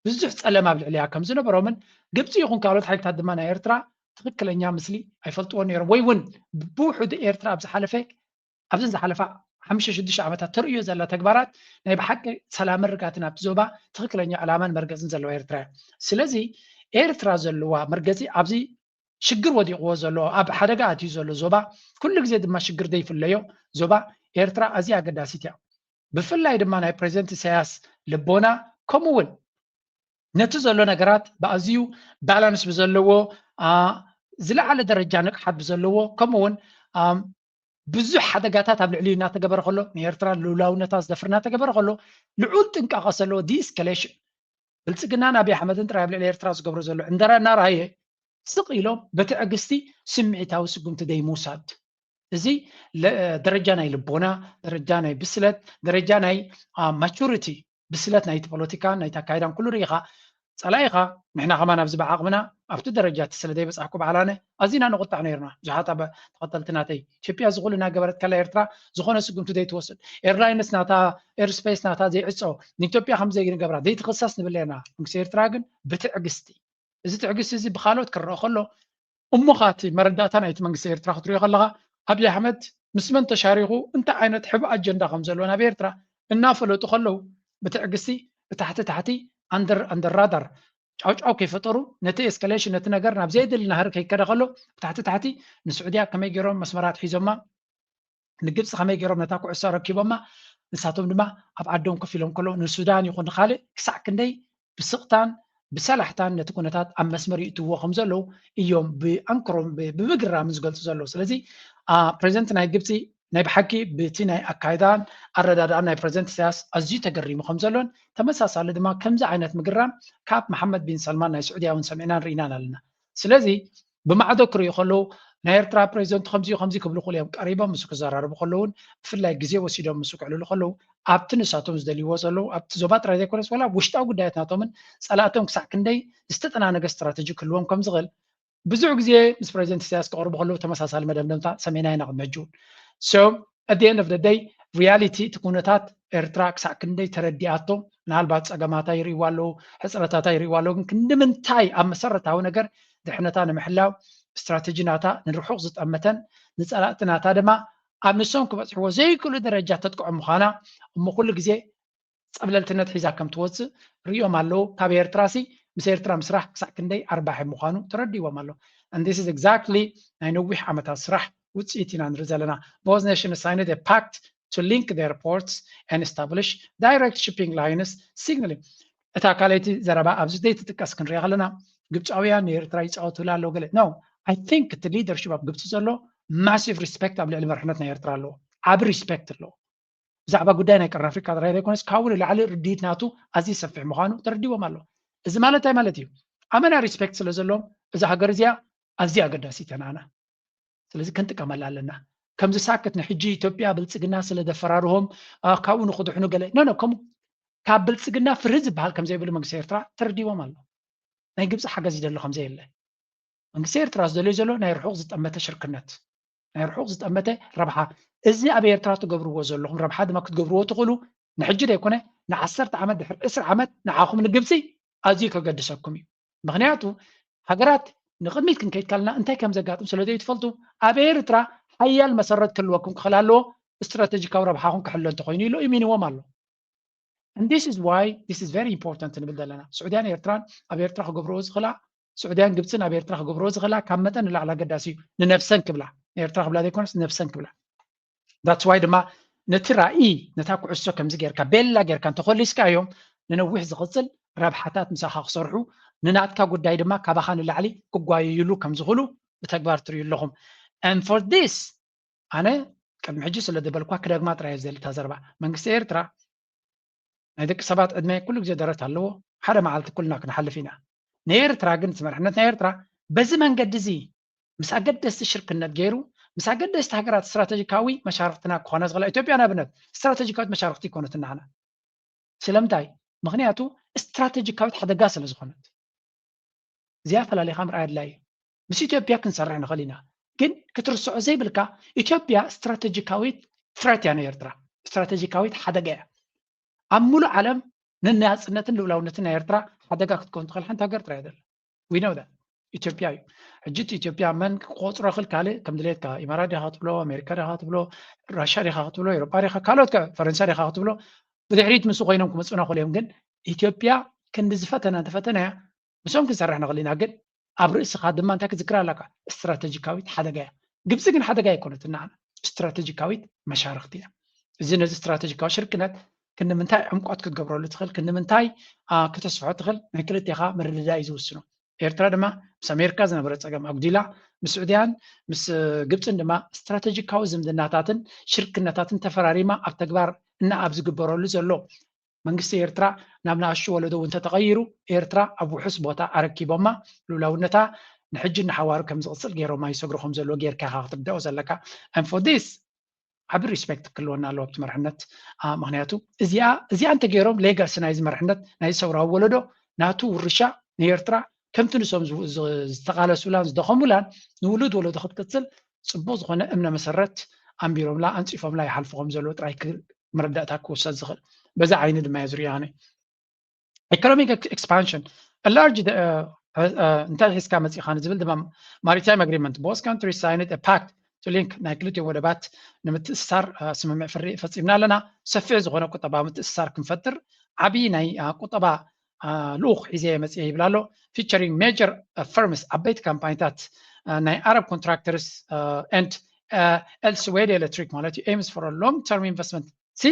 ብዙሕ ፀለም ኣብ ልዕሊያ ከም ዝነበሮምን ግብፂ ይኹን ካልኦት ሓይልታት ድማ ናይ ኤርትራ ትኽክለኛ ምስሊ ኣይፈልጥዎን ነይሮም። ወይ እውን ብውሑዱ ኤርትራ ኣብ ዝሓለፈ፣ ኣብዘን ዝሓለፋ ሓሙሽተ ሽዱሽተ ዓመታት ተርእዮ ዘላ ተግባራት ናይ ብሓቂ ሰላምን ርግኣትን ኣብቲ ዞባ ትኽክለኛ ዕላማን መርገፅን ዘለዋ ኤርትራ እያ። ስለዚ ኤርትራ ዘለዋ መርገፂ ኣብዚ ሽግር ወዲቕዎ ዘሎ፣ ኣብ ሓደጋ ኣትዩ ዘሎ ዞባ፣ ኩሉ ግዜ ድማ ሽግር ዘይፍለዮ ዞባ ኤርትራ ኣዝያ ኣገዳሲት እያ። ብፍላይ ድማ ናይ ፕሬዚደንት ኢሳያስ ልቦና፣ ከምኡ እውን ነቲ ዘሎ ነገራት ብኣዝዩ ባላንስ ብዘለዎ፣ ዝለዓለ ደረጃ ንቕሓት ብዘለዎ፣ ከምኡ እውን ብዙሕ ሓደጋታት ኣብ ልዕሊኡ እናተገበረ ከሎ፣ ንኤርትራ ልኡላውነታ ዝደፍር እናተገበረ ከሎ፣ ልዑል ጥንቃቐ ዘለዎ ዲስከሌሽን፣ ብልጽግናን ኣብይ ኣሕመድን ጥራይ ኣብ ልዕሊ ኤርትራ ዝገብሮ ዘሎ ዕንደራ እናረኣየ፣ ስቕ ኢሎም ብትዕግስቲ ስምዒታዊ ስጉምቲ ዘይምውሳድ። እዚ ደረጃ ናይ ልቦና፣ ደረጃ ናይ ብስለት፣ ደረጃ ናይ ማቹሪቲ፣ ብስለት ናይቲ ፖለቲካን ናይቲ ኣካይዳን ኩሉ ርኢኻ፣ ጸላኢኻ፣ ንሕና ከማን ኣብዚ ብዓቕምና ኣብቲ ደረጃ እቲ ስለ ዘይበጻሕኩ በዓል ኣነ ኣዚና ንቑጣዕ ነይርና። ብዙሓት ኣብ ተኸተልቲ ናተይ፣ ኢትዮጵያ እዚ ኩሉ እናገበረት ከላ ኤርትራ ዝኾነ ስጉምቲ ዘይትወስድ፣ ኤርላይንስ ናታ ኤርስፔስ ናታ ዘይዕጾ፣ ንኢትዮጵያ ከም ዘይንገብራ ዘይትኽሰስ ንብል ነይርና። መንግስቲ ኤርትራ ግን ብትዕግስቲ፣ እዚ ትዕግስቲ እዚ ብኻልኦት ክረአ ከሎ፣ እሞ ኻቲ መረዳእታ ናይቲ መንግስቲ ኤርትራ ክትሪኦ ከለኻ፣ ኣብይ ኣሕመድ ምስ መን ተሻሪኹ እንታይ ዓይነት ሕብእ ኣጀንዳ ከም ዘለዎ ናብ ኤርትራ እናፈለጡ ከለዉ፣ ብትዕግስቲ ብታሕቲ ታሕቲ ኣንደር ኣንደር ራዳር ጫውጫው ከይፈጠሩ፣ ነቲ ኤስካሌሽን ነቲ ነገር ናብ ዘየድሊ ናህሪ ከይከደ ከሎ፣ ብታሕቲ ታሕቲ ንስዑድያ ከመይ ገይሮም መስመራት ሒዞማ ንግብፂ ከመይ ገይሮም ነታ ኩዕሶ ኣረኪቦማ፣ ንሳቶም ድማ ኣብ ዓዶም ኮፍ ኢሎም ከለዉ ንሱዳን ይኹን ንካልእ ክሳዕ ክንደይ ብስቕታን ብሰላሕታን ነቲ ኩነታት ኣብ መስመር ይእትዎ ከም ዘለዉ እዮም ብኣንክሮም ብምግራምን ዝገልፁ ዘለዉ። ስለዚ ፕሬዚደንት ናይ ግብፂ ናይ ብሓቂ ብቲ ናይ ኣካይዳን ኣረዳድኣን ናይ ፕሬዚደንት ኢሳያስ ኣዝዩ ተገሪሙ ከም ዘሎን ተመሳሳሊ ድማ ከምዚ ዓይነት ምግራም ካብ መሓመድ ቢን ሰልማን ናይ ስዑድያ እውን ሰሚዕናን ርኢናን ኣለና። ስለዚ ብማዕዶ ክርእዩ ከለዉ ናይ ኤርትራ ፕሬዚደንት ከምዚ ከምዚ ክብሉ ክሉ እዮም ቀሪቦም ምስ ክዘራረቡ ከለውን ብፍላይ ግዜ ወሲዶም ምስ ክዕልሉ ከለዉ ኣብቲ ንሳቶም ዝደልይዎ ዘለዉ ኣብቲ ዞባ ጥራይ ዘይኮነስ ዋላ ውሽጣዊ ጉዳያት ናቶምን ጸላእቶም ክሳዕ ክንደይ ዝተጠናነገ ስትራተጂ ክህልዎም ከም ዝኽእል ብዙሕ ግዜ ምስ ፕሬዚደንት ኢሳያስ ክቐርቡ ከለዉ ተመሳሳሊ መደምደምታ ሰሜናይ ኢና ቅድሚ ሕጂ እውን so at the end of the day reality እቲ ኩነታት ኤርትራ ክሳዕ ክንደይ ተረዲኣቶ ምናልባት ጸገማታ ይርእይዋ ኣለዉ ሕፅረታታ ይርእይዋ ኣለዉ ግን ክንዲ ምንታይ ኣብ መሰረታዊ ነገር ድሕነታ ንምሕላው ስትራተጂ ናታ ንርሑቕ ዝጠመተን ንጸላእቲ ናታ ድማ ኣብ ንሶም ክበፅሕዎ ዘይክእሉ ደረጃ ተጥቅዖ ምዃና እሞ ኩሉ ግዜ ፀብለልትነት ሒዛ ከም ትወፅእ ርእዮም ኣለዉ ካብ ኤርትራ ሲ ምስ ኤርትራ ምስራሕ ክሳዕ ክንደይ ኣርባሒ ምዃኑ ተረዲዎም ኣለዉ and this is exactly ናይ ነዊሕ ዓመታት ስራሕ ውፅኢት ኢና ንርኢ ዘለና both nations signed a pact to link their ports and establish direct shipping lines signaling እታ ካልኣይቲ ዘረባ ኣብዚ ዘይትጥቀስ ክንሪኣ ከለና ግብፃውያን ንኤርትራ ይፃወቱላ ኣለዉ ገለ no I think እቲ leadership ኣብ ግብፂ ዘሎ massive respect ኣብ ልዕሊ መርሕነት ናይ ኤርትራ ኣለዎ ዓቢ respect ኣለዎ ብዛዕባ ጉዳይ ናይ ቀርኒ ኣፍሪካ ጥራይ ዘይኮነስ ካብኡ ንላዕሊ ርድኢት ናቱ ኣዝዩ ሰፊሕ ምዃኑ ተረዲዎም ኣለዉ እዚ ማለት እንታይ ማለት እዩ ኣመና respect ስለ ዘለዎም እዛ ሃገር እዚኣ ኣዝያ ኣገዳሲት እያ ንዓና ስለዚ ክንጥቀመላ ኣለና ከምዚ ሳክት ንሕጂ ኢትዮጵያ ብልፅግና ስለ ደፈራርሆም ካብኡ ንክድሕኑ ገለ no no ከምኡ ካብ ብልፅግና ፍርህ ዝበሃል ከም ዘይብሉ መንግስቲ ኤርትራ ተረዲዎም ኣሎ ናይ ግብፂ ሓገዝ ይደሊ ከም ዘየለ መንግስቲ ኤርትራ ዝደልዮ ዘሎ ናይ ርሑቕ ዝጠመተ ሽርክነት ናይ ርሑቕ ዝጠመተ ረብሓ እዚ ኣብ ኤርትራ ትገብርዎ ዘለኹም ረብሓ ድማ ክትገብርዎ ትኽእሉ ንሕጂ ዘይኮነ ንዓሰርተ ዓመት ድሕሪ ዕስራ ዓመት ንዓኹም ንግብፂ ኣዝዩ ከገድሰኩም እዩ ምኽንያቱ ሃገራት ንቕድሚት ክንከይድ ካልና እንታይ ከም ዘጋጥም ስለ ዘይትፈልጡ ኣብ ኤርትራ ሓያል መሰረት ክህልወኩም ክኽእል ኣለዎ ስትራተጂካዊ ረብሓኹም ክሕሎ እንተኮይኑ ኢሉ እሚንዎም ኣሎ and this is why this is very important ንብል ዘለና ስዑድያን ኤርትራን ኣብ ኤርትራ ክገብርዎ ዝኽእላ ስዑድያን ግብፅን ኣብ ኤርትራ ክገብርዎ ዝኽእላ ካብ መጠን ንላዕሊ ኣገዳሲ እዩ ንነብሰን ክብላ ንኤርትራ ክብላ ዘይኮነስ ንነብሰን ክብላ that's why ድማ ነቲ ራእይ ነታ ኩዕሶ ከምዚ ጌርካ ቤላ ጌርካ እንተኮሊስካ እዮም ንነዊሕ ዝቕፅል ረብሓታት ምሳኻ ክሰርሑ ንናትካ ጉዳይ ድማ ካባኻ ንላዕሊ ክጓየዩሉ ከም ዝኽእሉ ብተግባር ትርእዩ ኣለኹም and for this ኣነ ቅድሚ ሕጂ ስለ ዝበልኳ ክደግማ ጥራይ ዝደሊ እታ ዘረባ መንግስቲ ኤርትራ ናይ ደቂ ሰባት ዕድመ ኩሉ ግዜ ደረት ኣለዎ ሓደ መዓልቲ ኩልና ክንሓልፍ ኢና ንኤርትራ ግን እቲ መርሕነት ናይ ኤርትራ በዚ መንገዲ እዚ ምስ ኣገደስቲ ሽርክነት ገይሩ ምስ ኣገደስቲ ሃገራት ስትራተጂካዊ መሻርክትና ክኾና ዝኽእላ ኢትዮጵያ ንኣብነት ስትራተጂካዊት መሻርክቲ ይኮነትና ንዓና ስለምንታይ ምኽንያቱ ስትራተጂካዊት ሓደጋ ስለ ዝኾነት እዚኣ ፈላሊኻ ምርኣይ ኣድላይ እዩ ምስ ኢትዮጵያ ክንሰርሕ ንኽእል ኢና ግን ክትርስዖ ዘይብልካ ኢትዮጵያ ስትራተጂካዊት threat እያ ንኤርትራ ስትራተጂካዊት ሓደጋ እያ ኣብ ሙሉእ ዓለም ንናፅነትን ልኡላውነትን ናይ ኤርትራ ሓደጋ ክትከውን ትኽእል ሓንቲ ሃገር ጥራይ ዘላ we know that ኢትዮጵያ እዩ ሕጂ እቲ ኢትዮጵያ መን ክቆፅሮ ክል ካልእ ከም ድሌትካ ኢማራት ዲኻ ትብሎ ኣሜሪካ ዲኻ ትብሎ ራሻ ዲኻ ክትብሎ ኤሮጳ ዲኻ ካልኦት ፈረንሳ ዲኻ ክትብሎ ብድሕሪት ምስ ኮይኖም ክመፁና ክእል እዮም ግን ኢትዮጵያ ክንዲ ዝፈተና እንተፈተናያ ምስኦም ክንሰርሕ ንኽእል ኢና ግን ኣብ ርእስኻ ድማ እንታይ ክዝክር ኣለካ ስትራተጂካዊት ሓደጋ እያ ግብፂ ግን ሓደጋ ኣይኮነትና ስትራተጂካዊት መሻርክቲ እያ እዚ ነዚ ስትራተጂካዊ ሽርክነት ክንምንታይ ዕምቆት ክትገብረሉ ትኽእል ክንምንታይ ክተስፍሖ ትኽእል ናይ ክልቴኻ ምርድዳ እዩ ዝውስኖ ኤርትራ ድማ ምስ ኣሜሪካ ዝነበረ ፀገም ኣጉዲላ ምስ ስዑድያን ምስ ግብፅን ድማ ስትራተጂካዊ ዝምድናታትን ሽርክነታትን ተፈራሪማ ኣብ ተግባር እና ኣብ ዝግበረሉ ዘሎ መንግስቲ ኤርትራ ናብ ንኣሽቱ ወለዶ እውን ተተቐይሩ ኤርትራ ኣብ ውሑስ ቦታ ኣረኪቦማ ልኡላውነታ ንሕጂ ንሓዋሩ ከም ዝቕፅል ገይሮማ ይሰግሩ ከም ዘለዎ ጌርካ ኢኻ ክትርዳኦ ዘለካ and for this ዓቢ respect ክህልወና ኣለዎ ኣብቲ መርሕነት ምክንያቱ እዚኣ እዚኣ እንተገይሮም legacy ናይዚ መርሕነት ናይዚ ሰውራዊ ወለዶ ናቱ ውርሻ ንኤርትራ ከምቲ ንሶም ዝተቃለሱላን ዝደኸሙላን ንውሉድ ወለዶ ክትቅፅል ፅቡቅ ዝኾነ እምነ መሰረት ኣንቢሮምላ ኣንፂፎምላ ይሓልፉ ከም ዘለዎ ጥራይ መረዳእታ ክውሰድ ዝኽእል በዛ ዓይኒ ድማ እየ ዝሪኦ ኣነ economic expansion a large እንታይ ሒዝካ መፂኻ ንዝብል ድማ maritime agreement both countries signed a pact to link ናይ ክልቲኦም ወደባት ንምትእስሳር ስምምዕ ፍሪ ፈፂምና ኣለና ሰፊሕ ዝኾነ ቁጠባዊ ምትእስሳር ክንፈጥር ዓብዪ ናይ ቁጠባ ልኡኽ ሒዘ መፅየ ይብል ኣሎ featuring major firms ዓበይቲ ካምፓኒታት ናይ Arab contractors and else Sweden Electric ማለት እዩ aims for long term investment። ሲ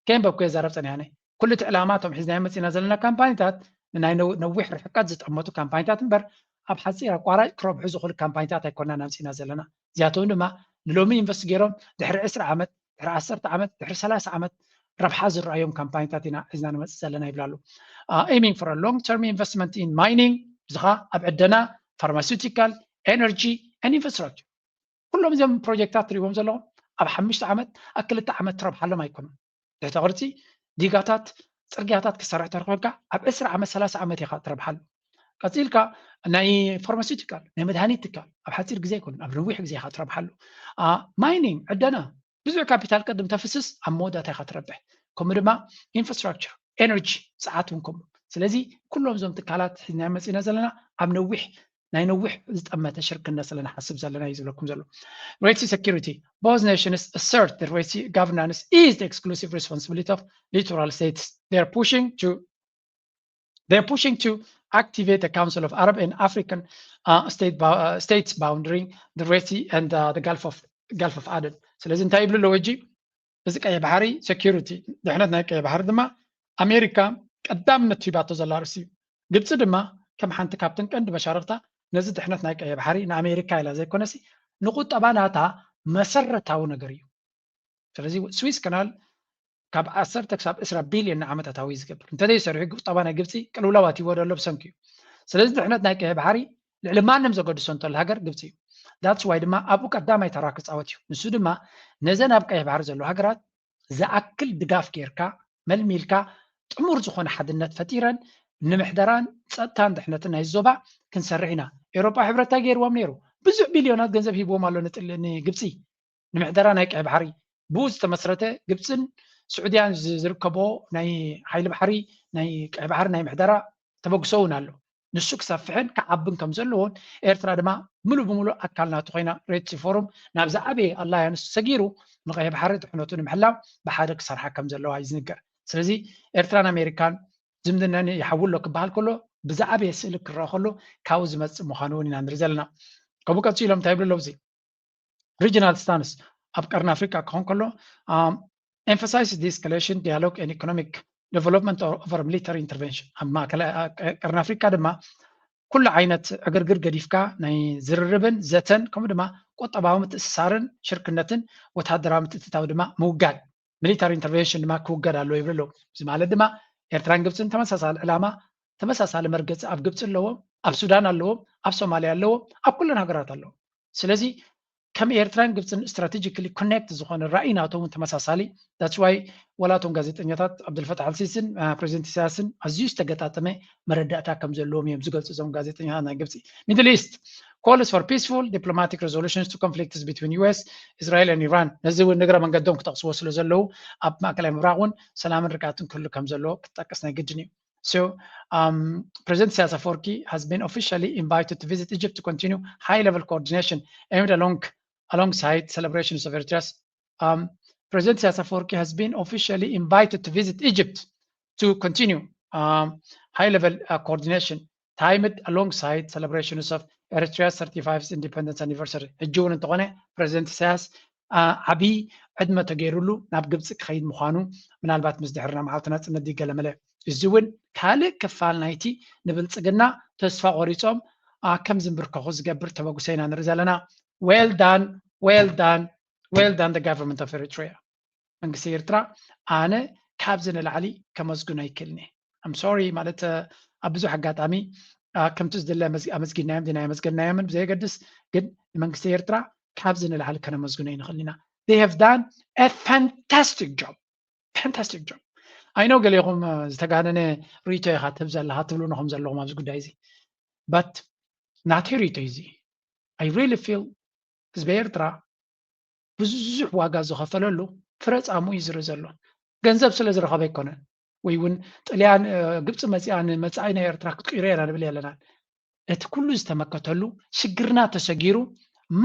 ከይንበብኩ የዛረብ ጸኒሐ። ኩሉ እቲ ዕላማ እቶም ሒዝናዮ መጺና ዘለና ካምፓኒታት ንናይ ነዊሕ ርሕቀት ዝጠመቱ ካምፓኒታት እምበር ኣብ ሓፂር ኣቋራጭ ክረብሑ ዝኽእሉ ካምፓኒታት ኣይኮናን ኣምፂና ዘለና። እዚኣቶም ድማ ንሎሚ ኢንቨስት ገይሮም ድሕሪ ዕስራ ዓመት፣ ድሕሪ ዓሰርተ ዓመት፣ ድሕሪ ሰላሳ ዓመት ረብሓ ዝረኣዮም ካምፓኒታት ኢና ሒዝና ንመፅእ ዘለና ይብላ ኣለዉ። Aiming for a long term investment in mining፣ እዚ ኸዓ ኣብ ዕደና፣ ፋርማሲውቲካል፣ ኤነርጂ and infrastructure። ኩሎም እዚኦም ፕሮጀክታት ትሪእዎም ዘለኹም ኣብ ሓሙሽተ ዓመት ኣብ ክልተ ዓመት ትረብሓሎም ኣይኮኑን። ትሕተ ቅርፂ ዲጋታት፣ ፅርግያታት ክሰርሕ ተርኮንካ ኣብ ዕስራ ዓመት ሰላሳ ዓመት ኢኻ ትረብሓሉ። ቀፂልካ ናይ ፋርማሲውቲካል ናይ መድሃኒት ትካል ኣብ ሓፂር ግዜ ኣይኮኑን ኣብ ነዊሕ ግዜ ኢኻ ትረብሓሉ። ማይኒንግ ዕደና ብዙሕ ካፒታል ቅድም ተፍስስ ኣብ መወዳእታ ኢኻ ትረብሕ። ከምኡ ድማ ኢንፍራስትራክቸር፣ ኤነርጂ፣ ፀዓት እውን ከምኡ። ስለዚ ኩሎም እዞም ትካላት ሒዝና መፂና ዘለና ኣብ ነዊሕ ናይ ነዊሕ ዝጠመተ ሽርክነት ስለ ንሓስብ ዘለና እዩ ዝብለኩም ዘሎ። Red Sea security. Both nations assert that Red Sea governance is the exclusive responsibility of littoral states. They are pushing to they are pushing to activate the Council of Arab and African uh, state uh, states boundary the Red Sea and uh, the Gulf of Gulf of Aden. ስለዚ እንታይ ይብሉ ኣለዉ ሕጂ? እዚ ቀይሕ ባሕሪ ሴኪሪቲ፣ ድሕነት ናይ ቀይሕ ባሕሪ ድማ ኣሜሪካ ቀዳምነት ሂባቶ ዘላ ርእሲ እዩ። ግብፂ ድማ ከም ሓንቲ ካብተን ቀንዲ መሻርክታ ነዚ ድሕነት ናይ ቀይሕ ባሕሪ ንኣሜሪካ ኢላ ዘይኮነሲ ንቁጠባ ናታ መሰረታዊ ነገር እዩ። ስለዚ ስዊስ ካናል ካብ ዓሰርተ ክሳብ ዕስራ ቢልዮን ንዓመት ኣታዊ እዩ ዝገብር። እንተዘይሰሪሑ ቁጠባ ናይ ግብፂ ቅልውላው ኣትይዎ ዘሎ ብሰንኪ እዩ። ስለዚ ድሕነት ናይ ቀይሕ ባሕሪ ልዕሊ ማንም ዘገድሶ እንተሎ ሃገር ግብፂ እዩ። That's why ድማ ኣብኡ ቀዳማይ ተራ ክፃወት እዩ። ንሱ ድማ ነዘን ኣብ ቀይሕ ባሕሪ ዘለዋ ሃገራት ዝኣክል ድጋፍ ጌርካ መልሚልካ ጥሙር ዝኾነ ሓድነት ፈጢረን ንምሕደራን ፀጥታን ድሕነትን ናይ ዞባ ክንሰርሕ ኢና። ኤውሮጳ ሕብረት እንታይ ገይርዎም ነይሩ? ብዙሕ ቢልዮናት ገንዘብ ሂብዎም ኣሎ ንጥል ንግብፂ ንምሕደራ ናይ ቀይ ባሕሪ። ብኡ ዝተመስረተ ግብፅን ስዑድያን ዝርከቦ ናይ ሓይሊ ባሕሪ ናይ ቀይ ባሕሪ ናይ ምሕደራ ተበግሶ እውን ኣሎ። ንሱ ክሰፍሕን ክዓብን ከም ዘለዎን ኤርትራ ድማ ምሉእ ብምሉእ ኣካል ናቱ ኮይና ሬድ ሲ ፎሩም ናብ ዝዓበየ ኣላያንስ ሰጊሩ ንቀይ ባሕሪ ድሕነቱ ንምሕላው ብሓደ ክሰርሓ ከም ዘለዋ እዩ ዝንገር። ስለዚ ኤርትራን ኣሜሪካን ዝምድነን ይሓዊ ኣሎ ክበሃል ከሎ ብዝዓበየ ስእሊ ክረአ ከሎ ካብኡ ዝመፅእ ምዃኑ እውን ኢና ንርኢ ዘለና። ከምኡ ቀፂሎም እንታይ ይብሉ ኣለዉ? እዚ ሪጅናል ስታንስ ኣብ ቀርኒ ኣፍሪካ ክኾን ከሎ emphasize de-escalation dialogue and economic development over military intervention። ኣብ ማእከላይ ቀርኒ ኣፍሪካ ድማ ኩሉ ዓይነት ዕግርግር ገዲፍካ ናይ ዝርርብን ዘተን ከምኡ ድማ ቁጠባዊ ምትእስሳርን ሽርክነትን ወታደራዊ ምትእትታው ድማ ምውጋድ ሚሊታሪ ኢንተርቬንሽን ድማ ክውገድ ኣለዎ ይብሉ ኣለዉ። እዚ ማለት ድማ ኤርትራን ግብፅን ተመሳሳሊ ዕላማ፣ ተመሳሳሊ መርገፂ ኣብ ግብፂ ኣለዎም፣ ኣብ ሱዳን ኣለዎም፣ ኣብ ሶማልያ ኣለዎም፣ ኣብ ኩለን ሃገራት ኣለዎም። ስለዚ ከም ኤርትራን ግብፅን ስትራቴጂካሊ ኮኔክት ዝኾነ ራእይ ናቶም እውን ተመሳሳሊ። That's why ወላ እቶም ጋዜጠኛታት ዓብዱልፈታሕ ኣልሲስን ፕሬዚደንት ኢሳያስን ኣዝዩ ዝተገጣጠመ መረዳእታ ከም ዘለዎም እዮም ዝገልፁ እዞም ጋዜጠኛታት ናይ ግብፂ። Middle East calls for peaceful diplomatic resolutions to conflicts between U S, Israel and Iran። ነዚ እውን ንግረ መንገዶም ክጠቕስዎ ስለ ዘለዉ ኣብ ማእከላይ ምብራቕ እውን ሰላምን ርግኣትን ክህሉ ከም ዘለዎ ክጠቅስ ናይ ግድን እዩ። So um, President Isaias Afwerki has been officially invited to visit Egypt to continue high-level coordination aimed along alongside celebrations of Eritrea's um, President Isaias Afwerki has been officially invited to visit Egypt to continue um, high-level uh, coordination timed alongside celebrations of Eritrea's thirty-fifth independence anniversary። ሕጂ እውን እንተኾነ ፕሬዚደንት ኢሳያስ ዓብዪ ዕድመ ተገይሩሉ ናብ ግብፂ ክኸይድ ምዃኑ ምናልባት ምስ ድሕርና መዓልቲ ናፅነት ድዩ ገለመለ። እዚ እውን ካልእ ክፋል ናይቲ ንብልፅግና ተስፋ ቆሪፆም ከም ዝንብርከኹ ዝገብር ተበግሶ ኢና ንርኢ ዘለና። Well done, well done, well done the government of Eritrea። መንግስቲ ኤርትራ ኣነ ካብዚ ንላዕሊ ከመስግኖ ኣይክእልን እየ። I'm sorry ማለት ኣብ ብዙሕ ኣጋጣሚ ከምቲ ዝድለ ኣመስጊድናዮም ዲና ኣመስገናዮምን ብዘየገድስ ግን ንመንግስቲ ኤርትራ ካብዚ ንላዕሊ ከነመስግኖ ይንኽእል ኢና። They have done a fantastic job, fantastic job። I know ገሌኹም ዝተጋነነ ርእይቶ ኢኻ ትህብ ዘለኻ ትብሉኒ ከም ዘለኹም ኣብዚ ጉዳይ እዚ but ናተይ ርእይቶ እዚ I really feel ህዝቢ ኤርትራ ብዙሕ ዋጋ ዝኸፈለሉ ፍረ ጻሙ እዩ ዝርኢ ዘሎ። ገንዘብ ስለ ዝረኸበ ኣይኮነን ወይ እውን ጥልያን ግብፂ መፂኣ ንመፃኢ ናይ ኤርትራ ክትቅይሮ ኢና ንብል የለናን። እቲ ኩሉ ዝተመከተሉ ሽግርና ተሰጊሩ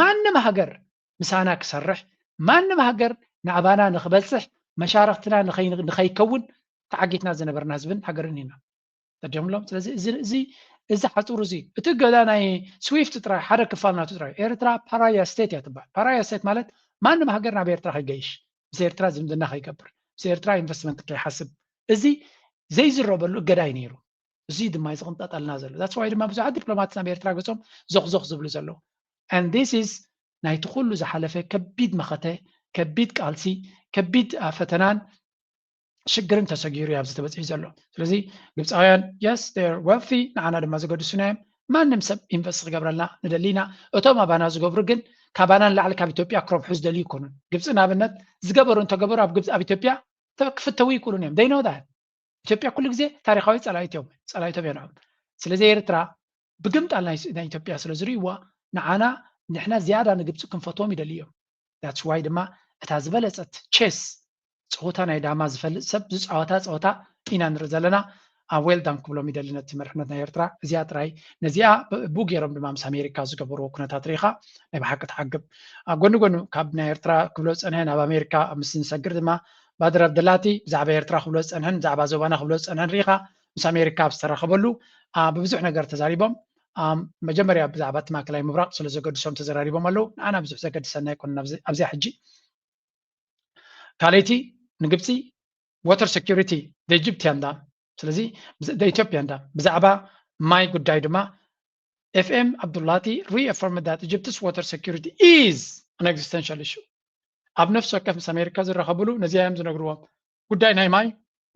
ማንም ሃገር ምሳና ክሰርሕ ማንም ሃገር ንኣባና ንክበፅሕ መሻርክትና ንኸይከውን ተዓጊትና ዝነበርና ህዝብን ሃገርን ኢና። ተጀምሎም ስለዚ እዚ እዚ ሓፁሩ እዚ እቲ ገዳ ናይ ስዊፍት ጥራይ ሓደ ክፋል ናቱ ጥራይ። ኤርትራ ፓራያ ስቴት እያ ትበሃል። ፓራያ ስቴት ማለት ማንም ሃገር ናብ ኤርትራ ከይገይሽ፣ ምስ ኤርትራ ዝምድና ከይገብር፣ ምስ ኤርትራ ኢንቨስትመንት ከይሓስብ፣ እዚ ዘይዝረበሉ እገዳ እዩ ነይሩ። እዚ ድማ እዩ ዝቕንጠጠልና ዘሎ። That's why ድማ ብዙሓት ዲፕሎማት ናብ ኤርትራ ገጾም ዞኽዞኽ ዝብሉ ዘለዉ። And this is ናይቲ ኩሉ ዝሓለፈ ከቢድ መኸተ፣ ከቢድ ቃልሲ፣ ከቢድ ፈተናን ሽግርን ተሰጊሩ እዩ ኣብዚ ተበፂሑ ዘሎ። ስለዚ ግብፃውያን yes they're wealthy፣ ንዓና ድማ ዘገድሱና እዮም። ማንም ሰብ ኢንቨስት ክገብረልና ንደሊ ኢና። እቶም ኣባና ዝገብሩ ግን ካባና ንላዕሊ ካብ ኢትዮጵያ ክረብሑ ዝደልዩ ይኮኑን። ግብፂ ንኣብነት ዝገበሩ እንተገበሩ ኣብ ግብፂ ኣብ ኢትዮጵያ ክፍተው ይክእሉን እዮም። They know that። ኢትዮጵያ ኩሉ ግዜ ታሪካዊ ፀላኢት እዮም፣ ፀላኢቶም እዮም ንዕኦም። ስለዚ ኤርትራ ብግምጣል ናይ ኢትዮጵያ ስለ ዝርእይዋ ንዓና ንሕና ዝያዳ ንግብፂ ክንፈትዎም ይደልዩ እዮም። That's why ድማ እታ ዝበለፀት ቼስ ፀወታ ናይ ዳማ ዝፈልጥ ሰብ ዝፃወታ ፀወታ ኢና ንርኢ ዘለና። ኣብ well done ክብሎም ይደሊ ነቲ መሪሕነት ናይ ኤርትራ። እዚኣ ጥራይ ነዚኣ ብኡ ገይሮም ድማ ምስ ኣሜሪካ ዝገበርዎ ኩነታት ርኢኻ ናይ ብሓቂ ትዓግብ። ኣብ ጎኒ ጎኑ ካብ ናይ ኤርትራ ክብሎ ዝፀንሐ ናብ ኣሜሪካ ምስ ንሰግር ድማ ባድር ኣብደላቲ ብዛዕባ ኤርትራ ክብሎ ዝፀንሐን ብዛዕባ ዞባና ክብሎ ዝፀንሐን ርኢኻ ምስ ኣሜሪካ ኣብ ዝተራኸበሉ ብብዙሕ ነገር ተዛሪቦም። መጀመርያ ብዛዕባ እቲ ማእከላይ ምብራቕ ስለ ዘገድሶም ተዘራሪቦም ኣለዉ። ንዓና ብዙሕ ዘገድሰና ኣይኮነን ኣብዚኣ ሕጂ። ካልኣይቲ ንግብፂ water security the Egyptian dam፣ ስለዚ the Ethiopian dam ብዛዕባ ማይ ጉዳይ ድማ ኤፍኤም ኣብዱላቲ reaffirmed that Egypt's water security is an existential issue። ኣብ ነፍሲ ወከፍ ምስ ኣሜሪካ ዝራኸብሉ ነዚኣ እዮም ዝነግርዎም። ጉዳይ ናይ ማይ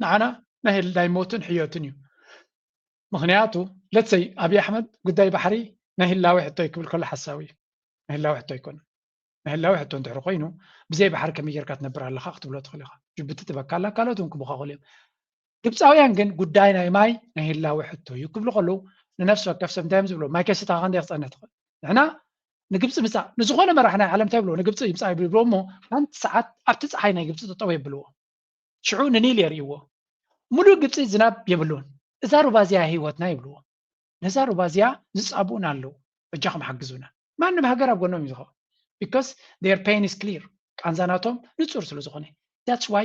ንዓና ናይ ሞትን ሕዮትን እዩ። ምክንያቱ let's say ኣብይ ኣሕመድ ጉዳይ ባሕሪ ናይ ህላዌ ሕቶ እዩ ክብል ከሎ ሓሳዊ እዩ። ናይ ህላዌ ሕቶ ኣይኮነን። ናይ ህላዌ ሕቶ እንድሕሪ ኮይኑ ብዘይ ባሕሪ ከመይ ጌርካ ትነብር ኣለኻ ክትብሎ ትኽእል ኢኻ። ጅቡቲ ትበካ ኣላ፣ ካልኦት እውን ክብኻ ይኽእሉ እዮም። ግብፃውያን ግን ጉዳይ ናይ ማይ ናይ ህላዌ ሕቶ እዩ ክብሉ ከለዉ ንነፍሲ ወከፍ ሰብ እንታይ እዮም ዝብሉ? ማይ ከይሰተኻ ክንደይ ክፀንሕ ትኽእል? ንሕና ንግብፂ ምፃእ ንዝኾነ መራሒ ናይ ዓለም እንታይ ይብልዎ? ንግብፂ ይምፃእ ይብልዎ እሞ ሓንቲ ሰዓት ኣብቲ ፀሓይ ናይ ግብፂ ጠጠው የብልዎ። ሽዑ ንኒል የርእይዎ። ሙሉእ ግብፂ ዝናብ የብሉን። እዛ ሩባ እዚኣ ህይወትና ይብልዎ። ነዛ ሩባ እዚኣ ዝፃብኡና ኣለዉ። በጃኹም ሓግዙና። ማንም ሃገር ኣብ ጎኖም እዩ ዝኸውን። Because their pain is clear። ቃንዛ ናቶም ንፁር ስለ ዝኾነ። That's why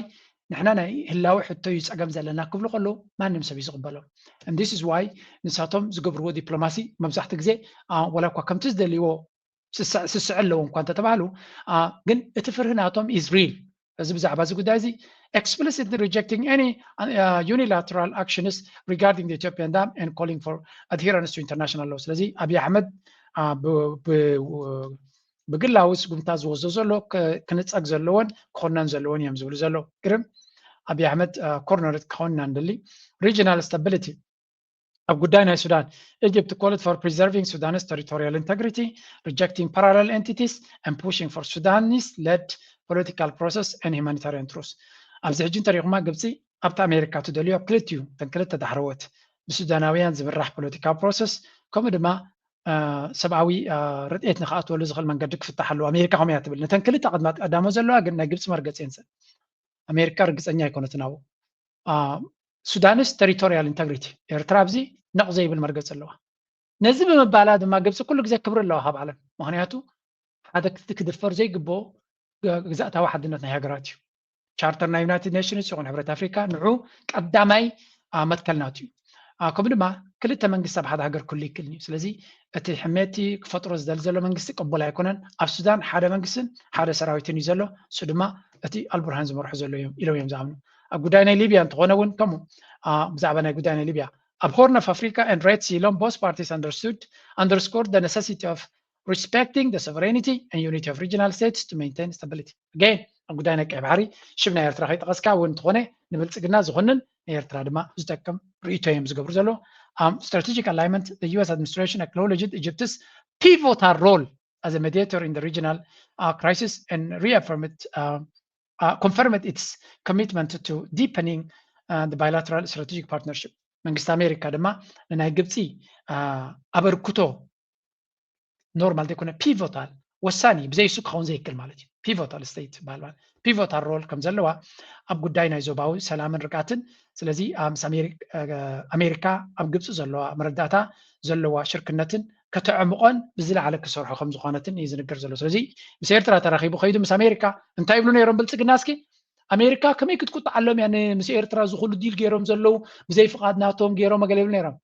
ንሕና ናይ ህላዊ ሕቶ እዩ ፀገም ዘለና ክብሉ ከለዉ ማንም ሰብ እዩ ዝቕበሎም። And this is why ንሳቶም ዝገብርዎ ዲፕሎማሲ መብዛሕትኡ ግዜ ወላ እኳ ከምቲ ዝደልይዎ ስስዐ ኣለዎ እኳ እንተተባህሉ ግን እቲ ፍርሂ ናቶም is real። እዚ ብዛዕባ እዚ ጉዳይ እዚ explicitly rejecting any unilateral actions regarding the Ethiopian dam and calling for adherence to international law። ስለዚ ኣብይ ኣሕመድ ብግላዊ ስጉምታ ዝወስዶ ዘሎ ክንጸግ ዘለዎን ክኾነን ዘለዎን እዮም ዝብሉ ዘለዉ። ግርም ኣብይ ኣሕመድ ኮርነርት ክኸውን ኢና ንደሊ። Regional stability ኣብ ጉዳይ ናይ ሱዳን Egypt called for preserving Sudanese territorial integrity, rejecting parallel entities and pushing for Sudanese led political process and humanitarian truce። ኣብዚ ሕጂ እንተሪኢኹማ ግብፂ ኣብቲ ኣሜሪካ ትደልዮ ክልቲኡ እተን ክልተ ዳሕረዎት ብሱዳናውያን ዝምራሕ ፖለቲካዊ ፕሮሰስ ከምኡ ድማ ሰብኣዊ ርድኤት ንክኣትወሉ ዝኽእል መንገዲ ክፍታሕ ኣለዎ። ኣሜሪካ ከምኡ እያ ትብል። ነተን ክልተ ቅድማት ቀዳሞ ዘለዋ ግን ናይ ግብፂ መርገፂ የንሰን። ኣሜሪካ ርግፀኛ ኣይኮነትን ኣብኡ። Sudanese territorial integrity ኤርትራ ኣብዚ ነቕ ዘይብል መርገፂ ኣለዋ። ነዚ ብምባላ ድማ ግብፂ ኩሉ ግዜ ክብሪ ኣለዋ ካብ ዓለም። ምክንያቱ ሓደ ክድፈር ዘይግብኦ ግዛእታዊ ሓድነት ናይ ሃገራት እዩ። ቻርተር ናይ ዩናይትድ ኔሽንስ ይኹን ሕብረት ኣፍሪካ ንዑ ቀዳማይ መትከል ናቱ እዩ። ከምኡ ድማ ክልተ መንግስቲ ኣብ ሓደ ሃገር ክህሉ ይክእልን እዩ። ስለዚ እቲ ሕሜቲ ክፈጥሮ ዝደሊ ዘሎ መንግስቲ ቅቡል ኣይኮነን። ኣብ ሱዳን ሓደ መንግስትን ሓደ ሰራዊትን እዩ ዘሎ። እሱ ድማ እቲ ኣልቡርሃን ዝመርሖ ዘሎ እዮም ኢሎም እዮም ዝኣምኑ። ኣብ ጉዳይ ናይ ሊብያ እንተኾነ እውን ከምኡ ብዛዕባ ናይ ጉዳይ ናይ ሊብያ ኣብ Horn of Africa and Red Sea ኢሎም both parties understood underscored the necessity of respecting the sovereignty and unity of regional states to maintain stability። Again ኣብ ጉዳይ ናይ ቀይ ባሕሪ ሽም ናይ ኤርትራ ከይጠቐስካ እውን እንተኾነ ንብልፅግና ዝኾንን ንኤርትራ ድማ ዝጠቅም ርእይቶ እዮም ዝገብሩ ዘለዉ። Strategic alignment, the U S administration acknowledged Egypt's pivotal role as a mediator in the regional crisis and reaffirmed confirmed its commitment to deepening the bilateral strategic partnership። መንግስቲ ኣሜሪካ ድማ ንናይ ግብፂ ኣበርክቶ ኖርማል ዘይኮነ ፒቮታል ወሳኒ ብዘይሱ ክኸውን ዘይክእል ማለት እዩ። Pivotal state ይበሃል ማለት pivotal role ከም ዘለዋ ኣብ ጉዳይ ናይ ዞባዊ ሰላምን ርግኣትን። ስለዚ ምስ ኣሜሪካ ኣብ ግብፂ ዘለዋ መረዳእታ ዘለዋ ሽርክነትን ከተዕምቆን ብዝለዓለ ክሰርሖ ከም ዝኾነትን እዩ ዝንገር ዘሎ። ስለዚ ምስ ኤርትራ ተራኺቡ ከይዱ ምስ ኣሜሪካ እንታይ ይብሉ ነይሮም ብልፅግና? እስኪ ኣሜሪካ ከመይ ክትቁጣዓሎም እያ ምስ ኤርትራ ዝኹሉ ዲል ገይሮም ዘለዉ ብዘይ ፍቓድ ናቶም ገይሮም ገለ ይብሉ ነይሮም።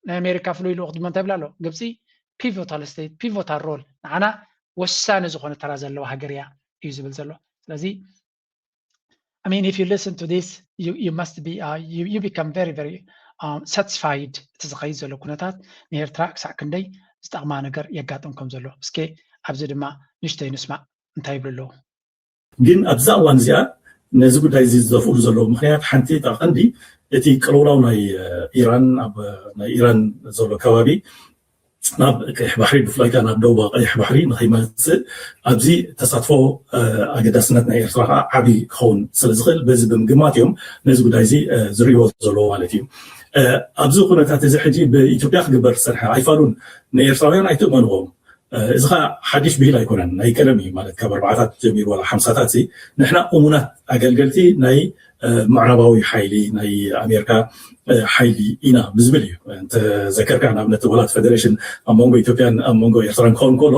ናይ ኣሜሪካ ፍሉይ ልኡኽ ድማ እንታይ ይብል ኣሎ? ግብፂ pivotal state, pivotal role፣ ንዓና ወሳኒ ዝኾነ ተራ ዘለዋ ሃገር እያ እዩ ዝብል ዘሎ። ስለዚ I mean, if you listen to this, you, you must be, uh, you, you become very, very, um, satisfied እቲ ዝኸይድ ዘሎ ኩነታት ንኤርትራ ክሳዕ ክንደይ ዝጠቕማ ነገር የጋጥም ከም ዘሎ። እስከ ኣብዚ ድማ ንእሽተይ ንስማዕ እንታይ ይብሉ ኣለዉ። ግን ኣብዛ እዋን እዚኣ ነዚ ጉዳይ እዚ ዝደፍኡሉ ዘለዉ ምኽንያት ሓንቲ እታ ቀንዲ እቲ ቅልውላው ናይ ኢራን ኣብ ናይ ኢራን ዘሎ ከባቢ ናብ ቀይሕ ባሕሪ ብፍላይ ከዓ ናብ ደቡብ ቀይሕ ባሕሪ ንኸይመፅእ ኣብዚ ተሳትፎ ኣገዳስነት ናይ ኤርትራ ከዓ ዓብዪ ክኸውን ስለ ዝኽእል በዚ ብምግማት እዮም ነዚ ጉዳይ እዚ ዝርእይዎ ዘለዎ ማለት እዩ። ኣብዚ ኩነታት እዚ ሕጂ ብኢትዮጵያ ክግበር ዝፀንሐ ኣይፋሉን ንኤርትራውያን ኣይትእመንዎም። እዚ ኸዓ ሓድሽ ብሂል ኣይኮነን፣ ናይ ቀደም እዩ ማለት ካብ ኣርባዓታት ጀሚሩ ዋላ ሓምሳታት ንሕና እሙናት ኣገልገልቲ ናይ ምዕራባዊ ሓይሊ ናይ ኣሜሪካ ሓይሊ ኢና ብዝብል እዩ። እንተዘከርካ ንኣብነት ወላት ፈደሬሽን ኣብ መንጎ ኢትዮጵያን ኣብ መንጎ ኤርትራን ክኸውን ከሎ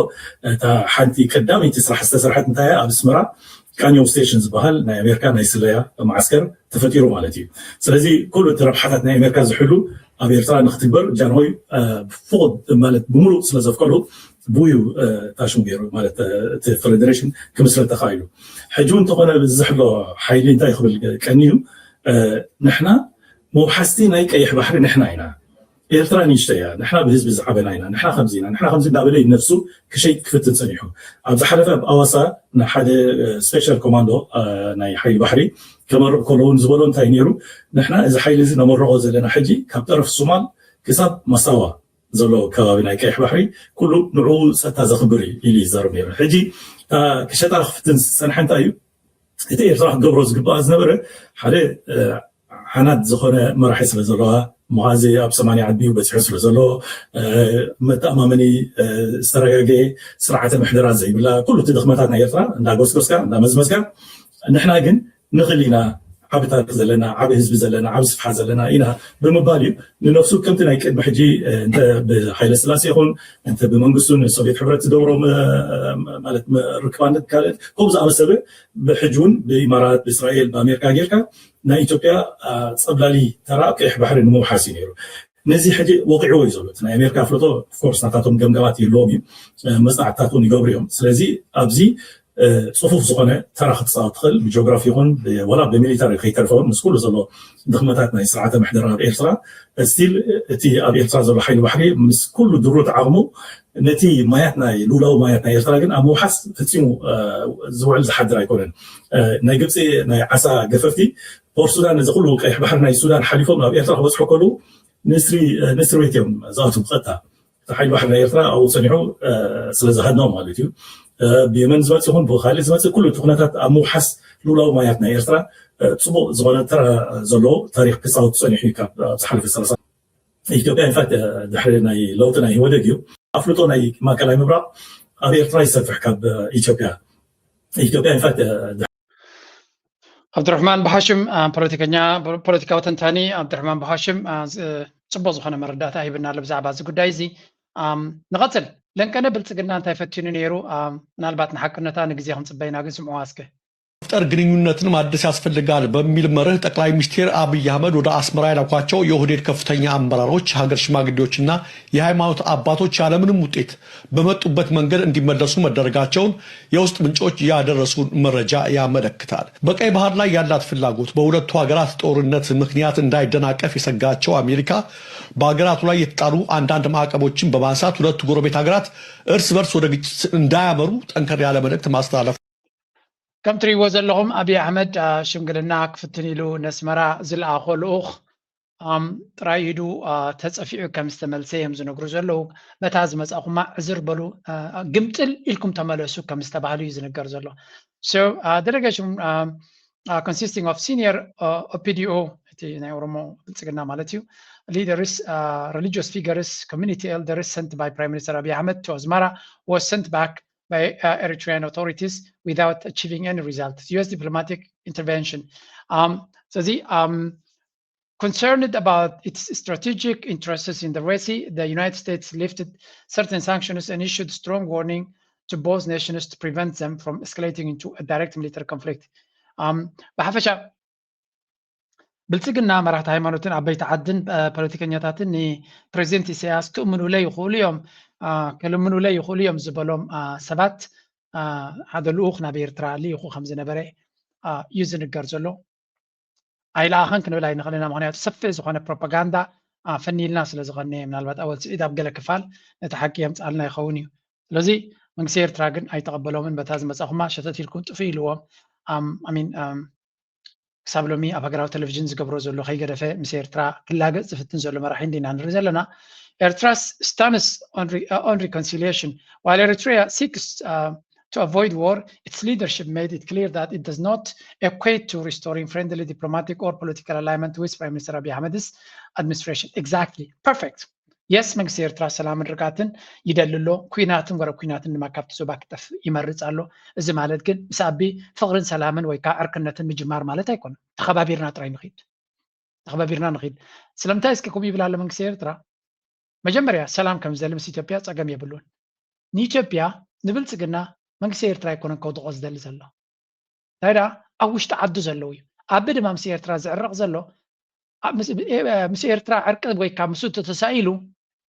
እታ ሓንቲ ቀዳመይቲ ስራሕ ዝተሰርሐት እንታይ ኣብ ኣስመራ ቃኘው ስቴሽን ዝበሃል ናይ ኣሜሪካ ናይ ስለያ መዓስከር ተፈጢሩ ማለት እዩ። ስለዚ ኩሉ እቲ ረብሓታት ናይ ኣሜሪካ ዝሕሉ ኣብ ኤርትራ ንክትግበር ጃንሆይ ፍቑድ ማለት ብምሉእ ስለዘፍቀዱ ብኡ እዩ ታሽሙ ገይሩ ማለት እቲ ፈደሬሽን ክምስረት ተኻኢሉ። ሕጂ እውን እንተኾነ ዝሕሎ ሓይሊ እንታይ ክብል ቀንዩ ንሕና መውሓስቲ ናይ ቀይሕ ባሕሪ ንሕና ኢና። ኤርትራ ንእሽተይ እያ፣ ንሕና ብህዝቢ ዝዓበና ኢና፣ ንሕና ከምዚ ኢና፣ ንሕና ከምዚ እንዳበለ ነብሱ ክሸይጥ ክፍትን ጸኒሑ። ኣብ ዝሓለፈ ኣብ ኣዋሳ ንሓደ ስፔሻል ኮማንዶ ናይ ሓይሊ ባሕሪ ከመርቕ ከሎ እውን ዝበሎ እንታይ ነይሩ? ንሕና እዚ ሓይሊ እዚ ነመርቖ ዘለና ሕጂ ካብ ጠረፍ ሱማል ክሳብ ማሳዋ ዘሎ ከባቢ ናይ ቀይሕ ባሕሪ ኩሉ ንዕኡ ጸጥታ ዘኽብር እዩ ኢሉ ይዛረብ ነይሩ። ሕጂ ክሸጣ ክፍትን ዝጸንሐ እንታይ እዩ? እቲ ኤርትራ ክገብሮ ዝግባኣ ዝነበረ ሓደ ዓናድ ዝኾነ መራሒ ስለ ዘለዋ መዋዚ ኣብ ሰማንያ ዓድሚኡ በፂሑ ስለ ዘሎ መተኣማመኒ ዝተረጋገ ስርዓተ ምሕደራ ዘይብላ ኩሉ እቲ ድኽመታት ናይ ኤርትራ እንዳጎስጎስካ እንዳመዝመዝካ ንሕና ግን ንኽእል ኢና ዓቢ ታሪክ ዘለና ዓቢ ህዝቢ ዘለና ዓቢ ስፍሓት ዘለና ኢና ብምባል እዩ ንነፍሱ ከምቲ ናይ ቅድሚ ሕጂ እንተ ብሃይለ ስላሴ ይኹን እንተ ብመንግስቱ ንሶቪየት ሕብረት ዝገብሮ ማለት ርክባነት ካልእ ከምኡ ዝኣመሰለ ብሕጂ እውን ብኢማራት ብእስራኤል ብኣሜሪካ ጌርካ ናይ ኢትዮጵያ ፀብላሊ ተራ ቀይሕ ባሕሪ ንምውሓስ እዩ ነይሩ። ነዚ ሕጂ ወቂዕዎ እዩ ዘሎ። ናይ ኣሜሪካ ኣፍልጦ ኦፍኮርስ ናታቶም ገምገማት ይህልዎም እዩ፣ መፅናዕትታት እውን ይገብሩ እዮም። ስለዚ ኣብዚ ፅፉፍ ዝኾነ ተራ ክትፃወት ትኽእል ብጂኦግራፊ ይኹን ወላ ብሚሊታሪ ከይተርፈ እውን ምስ ኩሉ ዘሎ ድኽመታት ናይ ስርዓተ ምሕደራ ኣብ ኤርትራ ስቲል እቲ ኣብ ኤርትራ ዘሎ ሓይሊ ባሕሪ ምስ ኩሉ ድሩት ዓቕሙ ነቲ ማያት ናይ ሉላዊ ማያት ናይ ኤርትራ ግን ኣብ ምውሓስ ፈፂሙ ዝውዕል ዝሓድር ኣይኮነን። ናይ ግብፂ ናይ ዓሳ ገፈፍቲ ፖርት ሱዳን እዚ ኩሉ ቀይሕ ባሕሪ ናይ ሱዳን ሓሊፎም ናብ ኤርትራ ክበፅሑ ከለዉ ንስሪ ንስሪ ቤት እዮም ዝኣትዉ ብቐጥታ እቲ ሓይሊ ባሕሪ ናይ ኤርትራ ኣብኡ ፀኒሑ ስለ ዝሃድኖም ማለት እዩ። ብየመን ዝመፅእ ይኹን ብካሊእ ዝመፅእ ኩሉ እቲ ኩነታት ኣብ ምውሓስ ሉላዊ ማያት ናይ ኤርትራ ፅቡቅ ዝኾነ ተራ ዘለዎ ታሪክ ክፃወት ፀኒሑ እዩ ካብ ዝሓለፈ ሰላሳ ኢትዮጵያ ኢንፋክት ድሕሪ ናይ ለውጢ ናይ ኢህወደግ እዩ ኣፍልጦ ናይ ማእከላይ ምብራቅ ኣብ ኤርትራ ይሰፍሕ ካብ ኢትዮጵያ ኢትዮጵያ ኢንፋክት ኣብድርሕማን ብሓሽም ፖለቲከኛ ፖለቲካዊ ተንታኒ ኣብድርሕማን ብሓሽም ፅቡቅ ዝኾነ መረዳእታ ሂብና ኣሎ ብዛዕባ እዚ ጉዳይ እዚ። ንቐፅል። ለንቀነ ብልፅግና እንታይ ፈቲኑ ነይሩ? ምናልባት ንሓቅነታ ንግዜ ክንፅበይና ግን ስምዑዋ እስከ። መፍጠር ግንኙነትን ማደስ ያስፈልጋል በሚል መርህ ጠቅላይ ሚኒስትር አብይ አህመድ ወደ አስመራ የላኳቸው የኦህዴድ ከፍተኛ አመራሮች፣ ሀገር ሽማግሌዎችና የሃይማኖት አባቶች ያለምንም ውጤት በመጡበት መንገድ እንዲመለሱ መደረጋቸውን የውስጥ ምንጮች ያደረሱን መረጃ ያመለክታል። በቀይ ባህር ላይ ያላት ፍላጎት በሁለቱ ሀገራት ጦርነት ምክንያት እንዳይደናቀፍ የሰጋቸው አሜሪካ በሀገራቱ ላይ የተጣሉ አንዳንድ ማዕቀቦችን በማንሳት ሁለቱ ጎረቤት ሀገራት እርስ በርስ ወደ ግጭት እንዳያመሩ ጠንከር ያለ መልእክት ማስተላለፍ ከም ትሪእዎ ዘለኹም ኣብይ ኣሕመድ ሽምግልና ክፍትን ኢሉ ነስመራ ዝለኣኾ ልኡኽ ጥራይ ኢዱ ተፀፊዑ ከም ዝተመልሰ እዮም ዝነግሩ ዘለዉ። መታ ዝመፃኹማ ዕዝር በሉ፣ ግምጥል ኢልኩም ተመለሱ ከም ዝተባህሉ እዩ ዝነገር ዘሎ። So delegation consisting of senior ኦፒዲኦ እቲ ናይ ኦሮሞ ብልፅግና ማለት እዩ leaders, religious figures, community elders sent by Prime Minister Abiy Ahmed to Asmara was sent back by Eritrean authorities without achieving any result. U S diplomatic intervention. ስለዚ concerned about its strategic interests in the Red Sea, the United States lifted certain sanctions and issued strong warning to both nations to prevent them from escalating into a direct military conflict. ብሓፈሻ ብልፅግና መራሕቲ ሃይማኖትን ዓበይቲ ዓድን ፖለቲከኛታትን ንፕሬዚደንት ኢሳያስ ክእምኑለይ ይኽእሉ እዮም፣ ክልምኑለይ ይኽእሉ እዮም ዝበሎም ሰባት ሓደ ልኡኽ ናብ ኤርትራ ልኢኹ ከም ዝነበረ እዩ ዝንገር ዘሎ። ኣይለኣኸን ክንብል ኣይንኽእልና፣ ምክንያቱ ሰፊሕ ዝኾነ ፕሮፓጋንዳ ፈኒልና ስለ ዝኾነ፣ ምናልባት ኣወል ስዒድ ኣብ ገለ ክፋል ነቲ ሓቂ የምፅኣልና ይኸውን እዩ። ስለዚ መንግስቲ ኤርትራ ግን ኣይተቐበሎምን። በታ ዝመፃኹማ ሸተት ኢልኩም ጥፉ ኢልዎም። ኣሚን ክሳብ ሎሚ ኣብ ሃገራዊ ቴሌቪዥን ዝገብሮ ዘሎ ከይገደፈ ምስ ኤርትራ ክላገጽ ዝፍትን ዘሎ መራሒ እንዲና ንርኢ ዘለና። Eritrea's stance on, re, uh, on reconciliation, while Eritrea seeks uh, to avoid war, its leadership made it clear that it does not equate to restoring friendly diplomatic or political alignment with Prime Minister Abiy Ahmed's administration. Exactly. Perfect. የስ መንግስቲ ኤርትራ ሰላምን ርግኣትን ይደሊ ኣሎ። ኩናትን ወረ ኩናትን ድማ ካብቲ ዞባ ክጠፍእ ይመርጽ ኣሎ። እዚ ማለት ግን ምስ ኣቢ ፍቕርን ሰላምን ወይ ከዓ ዕርክነትን ምጅማር ማለት ኣይኮነን። ተኸባቢርና ጥራይ ንኺድ። ተኸባቢርና ንኺድ። ስለምንታይ እስኪ ከምኡ ይብል ኣሎ መንግስቲ ኤርትራ? መጀመርያ ሰላም ከም ዝደሊ ምስ ኢትዮጵያ ጸገም የብሉን። ንኢትዮጵያ ንብልጽግና መንግስቲ ኤርትራ ኣይኮነን ከውድቖ ዝደሊ ዘሎ። እንታይ ደኣ ኣብ ውሽጢ ዓዱ ዘለዉ እዩ። ኣቢ ድማ ምስ ኤርትራ ዝዕረቕ ዘሎ ምስ ኤርትራ ዕርቂ ወይ ካብ ምስኡ ተተሳኢሉ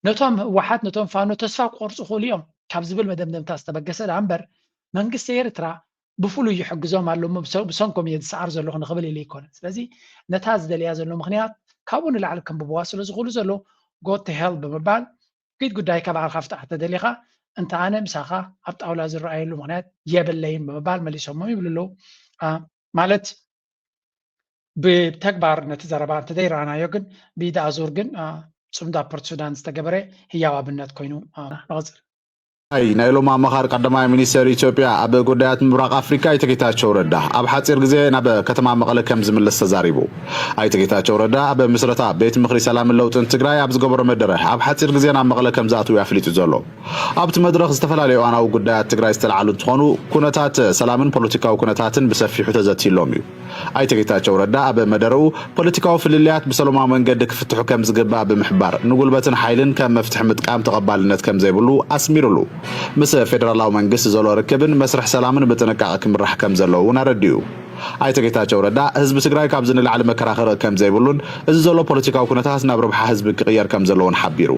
ነቶም ህወሓት ነቶም ፋኖ ተስፋ ክቆርፁ ክእሉ እዮም ካብ ዝብል መደምደምታ ዝተበገሰ ደኣ እምበር መንግስቲ ኤርትራ ብፍሉይ ይሕግዞም ኣሎ ብሰንኮም እየ ዝሰዓር ዘለኹ ንኽብል ኢሉ ኣይኮነን። ስለዚ ነታ ዝደልያ ዘሎ ምክንያት ካብኡ ንላዕሊ ከንብብዋ ስለ ዝኽእሉ ዘሎ go to hell ብምባል ኪድ ጉዳይካ ባዕልኻ ፍታሕ ተደሊኻ እንተ ኣነ ምሳኻ ኣብ ጣውላ ዝረኣየሉ ምክንያት የብለይን ብምባል መሊሶሞ ይብሉ ኣለዉ። ማለት ብተግባር ነቲ ዘረባ እንተዘይረኣናዮ ግን ብኢድ ኣዙር ግን ጽምዶ ኣብ ፖርት ሱዳን ዝተገበረ ህያው ኣብነት ኮይኑ ንቕፅል። ናይ ሎሚ ኣማኻሪ ቀዳማይ ሚኒስትር ኢትዮጵያ ኣብ ጉዳያት ምብራቕ ኣፍሪካ ኣይተ ጌታቸው ረዳ ኣብ ሓፂር ግዜ ናብ ከተማ መቐለ ከም ዝምለስ ተዛሪቡ። ኣይተ ጌታቸው ረዳ ኣብ ምስረታ ቤት ምኽሪ ሰላምን ለውጥን ትግራይ ኣብ ዝገበሮ መደረ ኣብ ሓፂር ግዜ ናብ መቐለ ከም ዝኣትው ኣፍሊጡ ዘሎ። ኣብቲ መድረኽ ዝተፈላለዩ እዋናዊ ጉዳያት ትግራይ ዝተለዓሉ እንትኾኑ ኩነታት ሰላምን ፖለቲካዊ ኩነታትን ብሰፊሑ ተዘትይሎም እዩ። ኣይተ ጌታቸው ረዳ ኣብ መደረኡ ፖለቲካዊ ፍልልያት ብሰላማዊ መንገዲ ክፍትሑ ከም ዝግባእ ብምሕባር ንጉልበትን ሓይልን ከም መፍትሒ ምጥቃም ተቐባልነት ከም ዘይብሉ ኣስሚሩሉ። ምስ ፌደራላዊ መንግስቲ ዘሎ ርክብን መስርሕ ሰላምን ብጥንቃቐ ክምራሕ ከም ዘለዎ እውን ኣረዲኡ። ኣይተ ጌታቸው ረዳ ህዝቢ ትግራይ ካብዚ ንላዕሊ መከራ ክርኢ ከም ዘይብሉን እዚ ዘሎ ፖለቲካዊ ኩነታት ናብ ረብሓ ህዝቢ ክቕየር ከም ዘለዎን ሓቢሩ።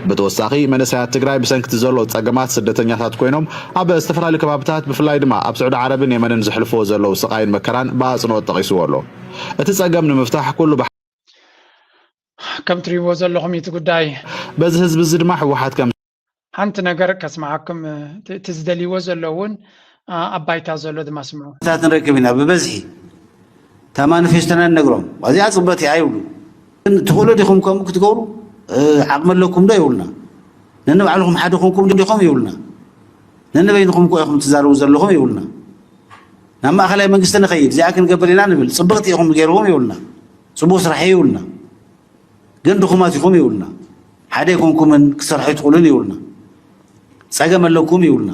ብተወሳኺ መንእሰያት ትግራይ ብሰንኪ እቲ ዘሎ ፀገማት ስደተኛታት ኮይኖም ኣብ ዝተፈላለዩ ከባብታት ብፍላይ ድማ ኣብ ስዑዲ ዓረብን የመንን ዘሕልፍዎ ዘለዉ ስቓይን መከራን ብኣፅንኦት ጠቒስዎ ኣሎ። እቲ ፀገም ንምፍታሕ ኩሉ ብሓ ከም ትሪእዎ ዘለኹም እዩ እቲ ጉዳይ። በዚ ህዝቢ እዚ ድማ ህወሓት ከም ሓንቲ ነገር ከስምዓኩም እቲ ዝደልይዎ ዘሎ እውን ኣብ ባይታ ዘሎ ድማ ስምዑ። ታት ንረክብ ኢና ብበዝሒ እታ ማኒፌስቶና ንነግሮም እዚኣ ፅቡቅቲ እያ ይብሉ። ግን ትኽእሉ ዲኹም ከምኡ ክትገብሩ ዓቕሚ ኣለኩም ዶ ይብሉና። ነንባዕልኹም ሓደ ኮንኩም ዲኹም ይብሉና። ነንበይንኹም እኮ ኢኹም ትዛረቡ ዘለኹም ይብሉና። ናብ ማእኸላይ መንግስቲ ንኸይድ እዚኣ ክንገብር ኢና ንብል። ፅብቕቲ ኢኹም ገይርዎም ይብሉና። ፅቡቅ ስራሕ እዩ ይብሉና። ግን ድኹማት ኢኹም ይብሉና። ሓደ ኣይኮንኩምን ክትሰርሑ ኣይትኽእሉን ይብሉና። ፀገም ኣለኩም ይብሉና።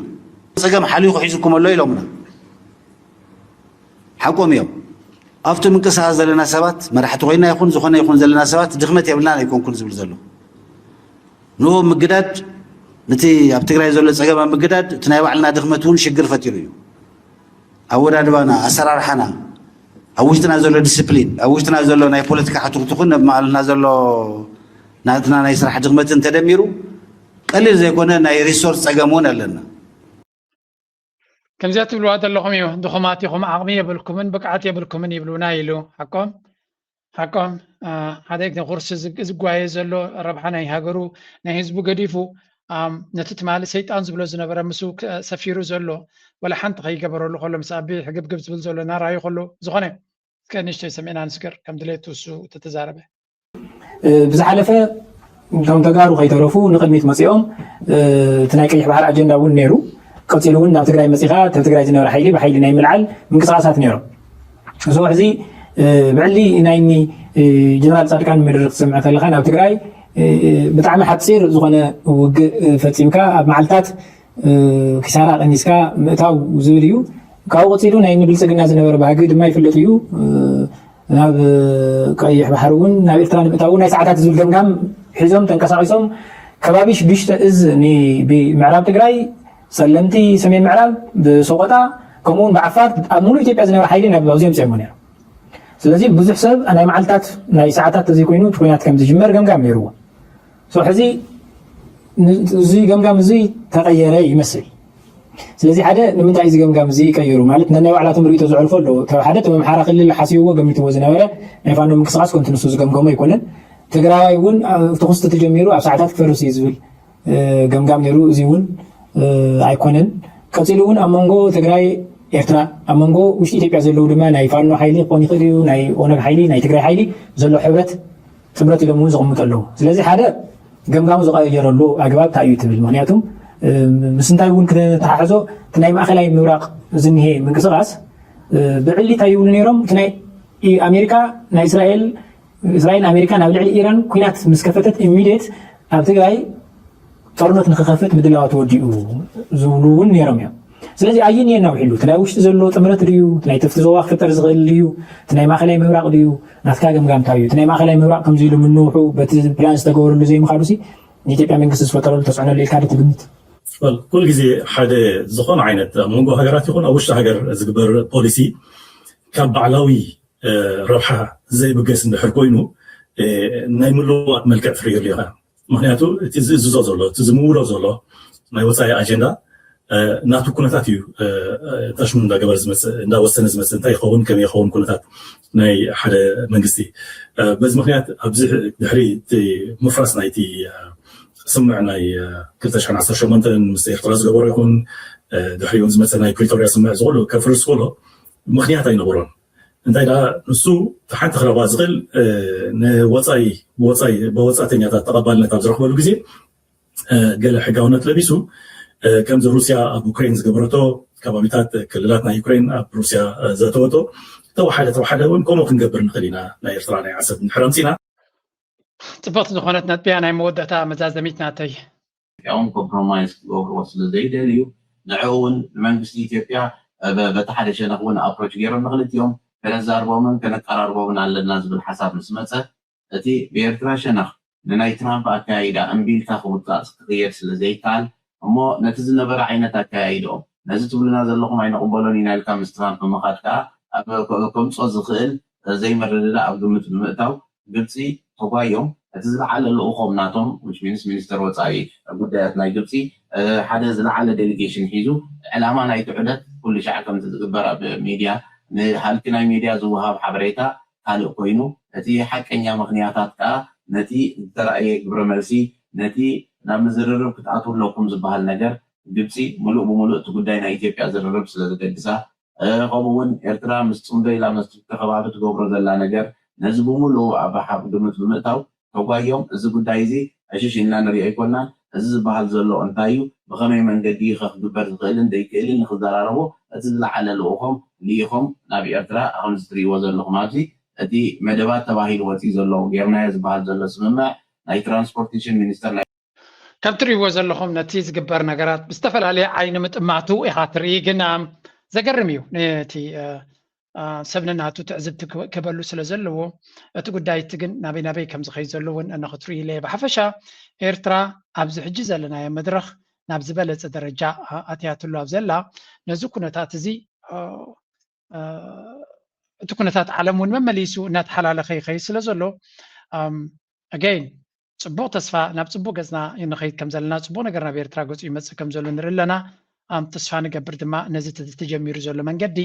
ፀገም ሓሊኹ ሒዙኩም ኣሎ ኢሎምና። ሓቆም እዮም። ኣብቲ ምንቅስቃስ ዘለና ሰባት መራሕቲ ኮይና ይኹን ዝኾነ ይኹን ዘለና ሰባት ድኽመት የብልናን ኣይኮንኩን ዝብል ዘሎ። ንኡ ምግዳድ ነቲ ኣብ ትግራይ ዘሎ ፀገም ኣብ ምግዳድ እቲ ናይ ባዕልና ድኽመት እውን ሽግር ፈጢሩ እዩ። ኣወዳድባና፣ ኣሰራርሓና፣ ኣብ ውሽጥና ዘሎ ዲስፕሊን፣ ኣብ ውሽጥና ዘሎ ናይ ፖለቲካ ሕትኽትኽን ኣብ ማእልና ዘሎ ናትና ናይ ስራሕ ድኽመትን ተደሚሩ ቀሊል ዘይኮነ ናይ ሪሶርስ ፀገም እውን ኣለና። ከምዚኣ ትብልዋ ዘለኹም እዩ፣ ድኹማት ኢኹም፣ ዓቕሚ የብልኩምን ብቅዓት የብልኩምን ይብሉና ኢሉ። ሓቆም ሓቆም ሓደ ኩርሲ ዝጓየ ዘሎ ረብሓ ናይ ሃገሩ ናይ ህዝቡ ገዲፉ ነቲ ትማሊ ሰይጣን ዝብሎ ዝነበረ ምስ ሰፊሩ ዘሎ ወላ ሓንቲ ከይገበረሉ ከሎ ምስ ኣቢ ሕግብግብ ዝብል ዘሎ እናረኣዩ ከሎ ዝኾነ እስከ ንእሽተይ ሰሚዕና ንስገር ከም ድሌቱ እሱ ተተዛረበ። ብዝሓለፈ እቶም ተጋሩ ከይተረፉ ንቕድሚት መፂኦም እቲ ናይ ቀይሕ ባሕሪ ኣጀንዳ እውን ነይሩ። ቀፂሉ እውን ናብ ትግራይ መፂኻ እቲ ትግራይ ዝነበረ ሓይሊ ብሓይሊ ናይ ምልዓል ምንቅስቃሳት ነይሮም። እዚ ሕዚ ብዕሊ ናይ እኒ ጀነራል ፃድቃን ምድሪ ክትሰምዕ ከለኻ ናብ ትግራይ ብጣዕሚ ሓፂር ዝኾነ ውግእ ፈፂምካ ኣብ መዓልታት ኪሳራ ቀኒስካ ምእታው ዝብል እዩ። ካብኡ ቀፂሉ ናይ ንብልፅግና ዝነበረ ባህጊ ድማ ይፍለጥ እዩ። ናብ ቀይሕ ባሕሪ እውን ናብ ኤርትራ ንምእታው እውን ናይ ሰዓታት ዝብል ገምጋም ሒዞም ተንቀሳቒሶም ከባቢ ሽዱሽተ እዝ ምዕራብ ትግራይ፣ ፀለምቲ ሰሜን ምዕራብ፣ ብሰቆጣ ከምኡ እውን ብዓፋር ኣብ ሙሉእ ኢትዮጵያ ዝነበረ ሓይሊ ናብ ኣብዚ ኣምፂኦሞ ነይሮም። ስለዚ ብዙሕ ሰብ ናይ መዓልታት ናይ ሰዓታት ተዘይኮይኑ እቲ ኩናት ከም ዝጅመር ገምጋም ነይርዎ። ሕዚ እዚ ገምጋም እዚ ተቐየረ ይመስል። ስለዚ ሓደ ንምንታይ እዚ ገምጋም እዚ ይቀይሩ ማለት ነናይ ባዕላቶም ርእቶ ዘዕልፎ ኣለዎ። ሓደ እቲ ኣምሓራ ክልል ሓሲብዎ ገሚትዎ ዝነበረ ናይ ፋኖ ምንቅስቃስ ኮንቱ ንሱ ዝገምገሞ ኣይኮነን። ትግራዋይ እውን ትኩስቲ ተጀሚሩ ኣብ ሰዓታት ክፈርስ እዩ ዝብል ገምጋም ነይሩ። እዚ እውን ኣይኮነን። ቀፂሉ እውን ኣብ መንጎ ትግራይ ኤርትራ ኣብ መንጎ ውሽጢ ኢትዮጵያ ዘለዉ ድማ ናይ ፋኖ ሓይሊ ክኾን ይኽእል እዩ ናይ ኦነግ ሓይሊ ናይ ትግራይ ሓይሊ ዘሎ ሕብረት ጥምረት ኢሎም እውን ዘቕምጡ ኣለዉ። ስለዚ ሓደ ገምጋሙ ዝቐየረሉ ኣግባብ እንታይ እዩ ትብል? ምክንያቱም ምስ እንታይ እውን ክተተሓሕዞ እቲ ናይ ማእኸላይ ምብራቕ ዝኒሄ ምንቅስቃስ ብዕሊ እንታይ ይብሉ ነይሮም? እቲ ናይ ኣሜሪካ ናይ እስራኤል እስራኤል ኣሜሪካ ናብ ልዕሊ ኢራን ኩናት ምስ ከፈተት ኢሚድየት ኣብ ትግራይ ጦርነት ንክኸፍት ምድላዋ ተወዲኡ ዝብሉ እውን ነይሮም እዮም። ስለዚ ኣይንየና ውሒሉ እቲ ናይ ውሽጢ ዘሎ ጥምረት ድዩ ናይ ተፍቲ ዞባ ክፍጠር ዝኽእል ድዩ እቲ ናይ ማእኸላይ ምብራቕ ድዩ ናትካ ገምጋምታ እዩ እቲ ናይ ማእኸላይ ምብራቕ ከምዚ ኢሉ ምንውሑ በቲ ፕላን ዝተገበረሉ ዘይምኻዱ ሲ ንኢትዮጵያ መንግስቲ ዝፈጠረሉ ተፅዕኖ ኢልካ ዶ ትግምት? ኩሉ ግዜ ሓደ ዝኾነ ዓይነት ኣብ መንጎ ሃገራት ይኹን ኣብ ውሽጢ ሃገር ዝግበር ፖሊሲ ካብ ባዕላዊ ረብሓ ዘይብገስ እንድሕር ኮይኑ ናይ ምልዋጥ መልክዕ ትርእየሉ ኢኻ። ምክንያቱ እቲ ዝእዝዞ ዘሎ እቲ ዝምውሎ ዘሎ ናይ ወፃኢ ኣጀንዳ ናቱ ኩነታት እዩ ታሽሙ እንዳገበር ዝመፅእ እንዳወሰነ ዝመፅእ እንታይ ይኸውን ከመይ ይኸውን ኩነታት ናይ ሓደ መንግስቲ። በዚ ምክንያት ኣብዚ ድሕሪ እቲ ምፍራስ ናይቲ ስምምዕ ናይ ክልተ ሽሕን ዓሰርተ ሸሞንተን ምስ ኤርትራ ዝገበሮ ይኹን ድሕሪኡ ዝመፀ ናይ ፕሪቶርያ ስምምዕ ዝኩሉ ከፍርስ ከሎ ምክንያት ኣይነበሮን። እንታይ ደኣ ንሱ ሓንቲ ክረኽባ ዝኽእል ንወፃኢ ብወፃኢ ብወፃእተኛታት ተቐባልነት ኣብ ዝረኽበሉ ግዜ ገለ ሕጋውነት ለቢሱ ከምዚ ሩስያ ኣብ ዩክሬን ዝገበረቶ ከባቢታት ክልላት ናይ ዩክሬን ኣብ ሩስያ ዘእተወቶ ተወሓደ ተወሓደ እውን ከምኡ ክንገብር ንኽእል ኢና ናይ ኤርትራ ናይ ዓሰብ እንድሕር ኣምፂና። ፅብቕቲ ዝኾነት ነጥብያ ናይ መወዳእታ መዛዘሚት ናተይ። ኢትዮጵያውን ኮምፕሮማይዝ ክገብርዎ ስለ ዘይደልዩ ንዑ እውን ንመንግስቲ ኢትዮጵያ በቲ ሓደ ሸነኽ እውን ኣፕሮች ገይሮም ንክልቲኦም ከነዛርቦምን ከነቀራርቦምን ኣለና ዝብል ሓሳብ ምስ መፀ እቲ ብኤርትራ ሸነኽ ንናይ ትራምፕ ኣካያይዳ እምቢ ኢልካ ክውፃእ ክቕየር ስለ ዘይከኣል እሞ ነቲ ዝነበረ ዓይነት ኣካያይድኦም ነዚ ትብሉና ዘለኹም ኣይንቕበሎን ኢና ኢልካ ምስ ትራምፕ ምኻድ ከዓ ኣብ ከምፆ ዝኽእል ዘይምርድዳእ ኣብ ግምት ብምእታው ግብፂ ተጓዮም እቲ ዝለዓለ ልኡኾም ናቶም which means ሚኒስተር ወፃኢ ጉዳያት ናይ ግብፂ ሓደ ዝለዓለ ዴሊጌሽን ሒዙ ዕላማ ናይቲ ዑደት ኩሉ ሻዕ ከምቲ ዝግበር ኣብ ሚድያ ንሃልኪ ናይ ሚድያ ዝወሃብ ሓበሬታ ካልእ ኮይኑ እቲ ሓቀኛ ምኽንያታት ከዓ ነቲ ዝተራእየ ግብረ መልሲ ነቲ ናብ ምዝርርብ ክትኣትዉ ኣለኩም ዝበሃል ነገር ግብፂ ሙሉእ ብሙሉእ እቲ ጉዳይ ናይ ኢትዮጵያ ዝርርብ ስለ ዝደግሳ ከምኡ እውን ኤርትራ ምስ ፅምዶ ኢላ መስቲ ከባቢ ትገብሮ ዘላ ነገር ነዚ ብምሉኡ ኣብ ሓብ ግምት ብምእታው ተጓዮም እዚ ጉዳይ እዚ ዕሽሽ ኢልና ንሪኦ ኣይኮናን። እዚ ዝበሃል ዘሎ እንታይ እዩ? ብኸመይ መንገዲ እዩ ከ ክግበር ዝኽእልን ዘይክእልን ንክዘራረቡ እቲ ዝለዓለ ልኡኾም ልኢኾም ናብ ኤርትራ ከምዚ ትሪእዎ ዘለኹም ኣብዚ እቲ መደባት ተባሂሉ ወፂኡ ዘሎ ጌርናዮ ዝበሃል ዘሎ ስምምዕ ናይ ትራንስፖርቴሽን ሚኒስተር ናይ ከም ትርእይዎ ዘለኹም ነቲ ዝግበር ነገራት ብዝተፈላለየ ዓይኒ ምጥማቱ ኢኻ ትርኢ። ግን ዘገርም እዩ። ነቲ ሰብ ነናቱ ትዕዝብቲ ክበሉ ስለ ዘለዎ እቲ ጉዳይ እቲ ግን ናበይ ናበይ ከም ዝኸይድ ዘሎ እውን ንክትርእዩ ኢለ። ብሓፈሻ ኤርትራ ኣብዚ ሕጂ ዘለናዮ መድረኽ ናብ ዝበለፀ ደረጃ ኣትያትሉ ኣብ ዘላ ነዚ ኩነታት እዚ እቲ ኩነታት ዓለም እውን መመሊሱ እናተሓላለኸ ይኸይድ ስለ ዘሎ ኣገይን ፅቡቕ ተስፋ ናብ ፅቡቕ ገፅና ንኸይድ ከም ዘለና ፅቡቕ ነገር ናብ ኤርትራ ገፁ ይመፅእ ከም ዘሎ ንርኢ ኣለና። ተስፋ ንገብር ድማ ነዚ ተጀሚሩ ዘሎ መንገዲ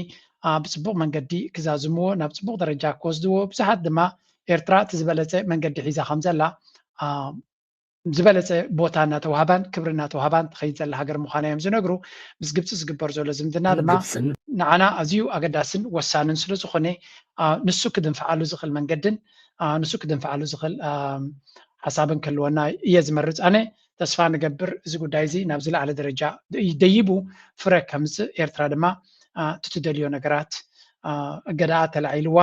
ብፅቡቕ መንገዲ ክዛዝምዎ ናብ ፅቡቕ ደረጃ ክወስድዎ ብዙሓት ድማ ኤርትራ እቲ ዝበለፀ መንገዲ ሒዛ ከም ዘላ ዝበለፀ ቦታ እናተዋህባን ክብሪ እናተዋህባን ትኸይድ ዘላ ሃገር ምዃና እዮም ዝነግሩ። ምስ ግብፂ ዝግበር ዘሎ ዝምድና ድማ ንዓና ኣዝዩ ኣገዳስን ወሳንን ስለዝኾነ ንሱ ክድንፍዓሉ ዝኽእል መንገድን ንሱ ክድንፍዓሉ ዝኽእል ሓሳብን ክህልወና እየ ዝመርፅ። ኣነ ተስፋ ንገብር እዚ ጉዳይ እዚ ናብ ዝለዓለ ደረጃ ደይቡ ፍረ ከምፅእ ኤርትራ ድማ ትትደልዮ ነገራት እገዳኣ ተላዒልዋ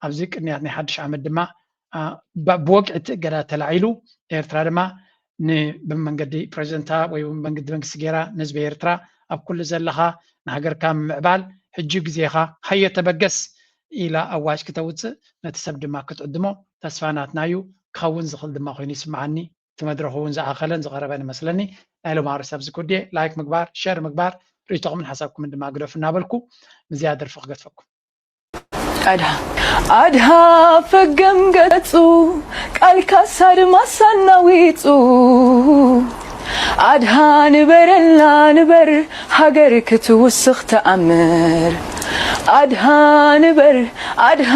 ኣብዚ ቅንያት ናይ ሓድሽ ዓመት ድማ ብወግዒ እቲ እገዳ ተላዒሉ ኤርትራ ድማ ብመንገዲ ፕሬዚደንታ ወይ መንገዲ መንግስቲ ገይራ ንህዝቢ ኤርትራ ኣብ ኩሉ ዘለኻ ንሃገርካ ምምዕባል ሕጂ ግዜኻ ሃየ ተበገስ ኢላ ኣዋጅ ክተውፅእ ነቲ ሰብ ድማ ክትዕድሞ ተስፋ ናትና እዩ። ክኸውን ዝኽእል ድማ ኮይኑ ይስምዓኒ። እቲ መድረኹ እውን ዝኣኸለን ዝቐረበን ይመስለኒ። ናይ ሎማሪ ሰብ ዝኩድየ ላይክ ምግባር ሸር ምግባር ርእይቶኹምን ሓሳብኩምን ድማ ግደፉ እናበልኩ ምዝያ ደርፊ ክገድፈኩም። ኣድሃ ኣድሃ ፈገም ገጹ ቃልካስ ኣድማስ ኣናዊጹ ኣድሃ ንበረልና ንበር ሃገር ክትውስኽ ተኣምር ኣድሃ ንበር ኣድሃ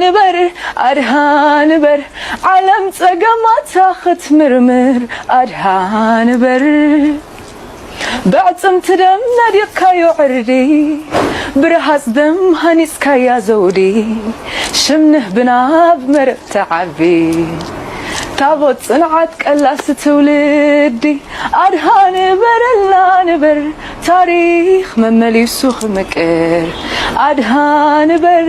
ንበር ኣድሃ ንበር ዓለም ጸገማታ ክትምርምር ኣድሃ ንበር ብዕጽምቲ ደም ነዲቕካዮ ዕርዲ ብረሃጽ ደም ሃኒጽካያ ዘውዲ ሽም ንህብና ብመረብ ተዓቢ ታቦት ጽንዓት ቀላሲ ትውልዲ ኣድሃ ንበረልና ንበር ታሪኽ መመሊሱ ክምቅር ኣድሃ ንበር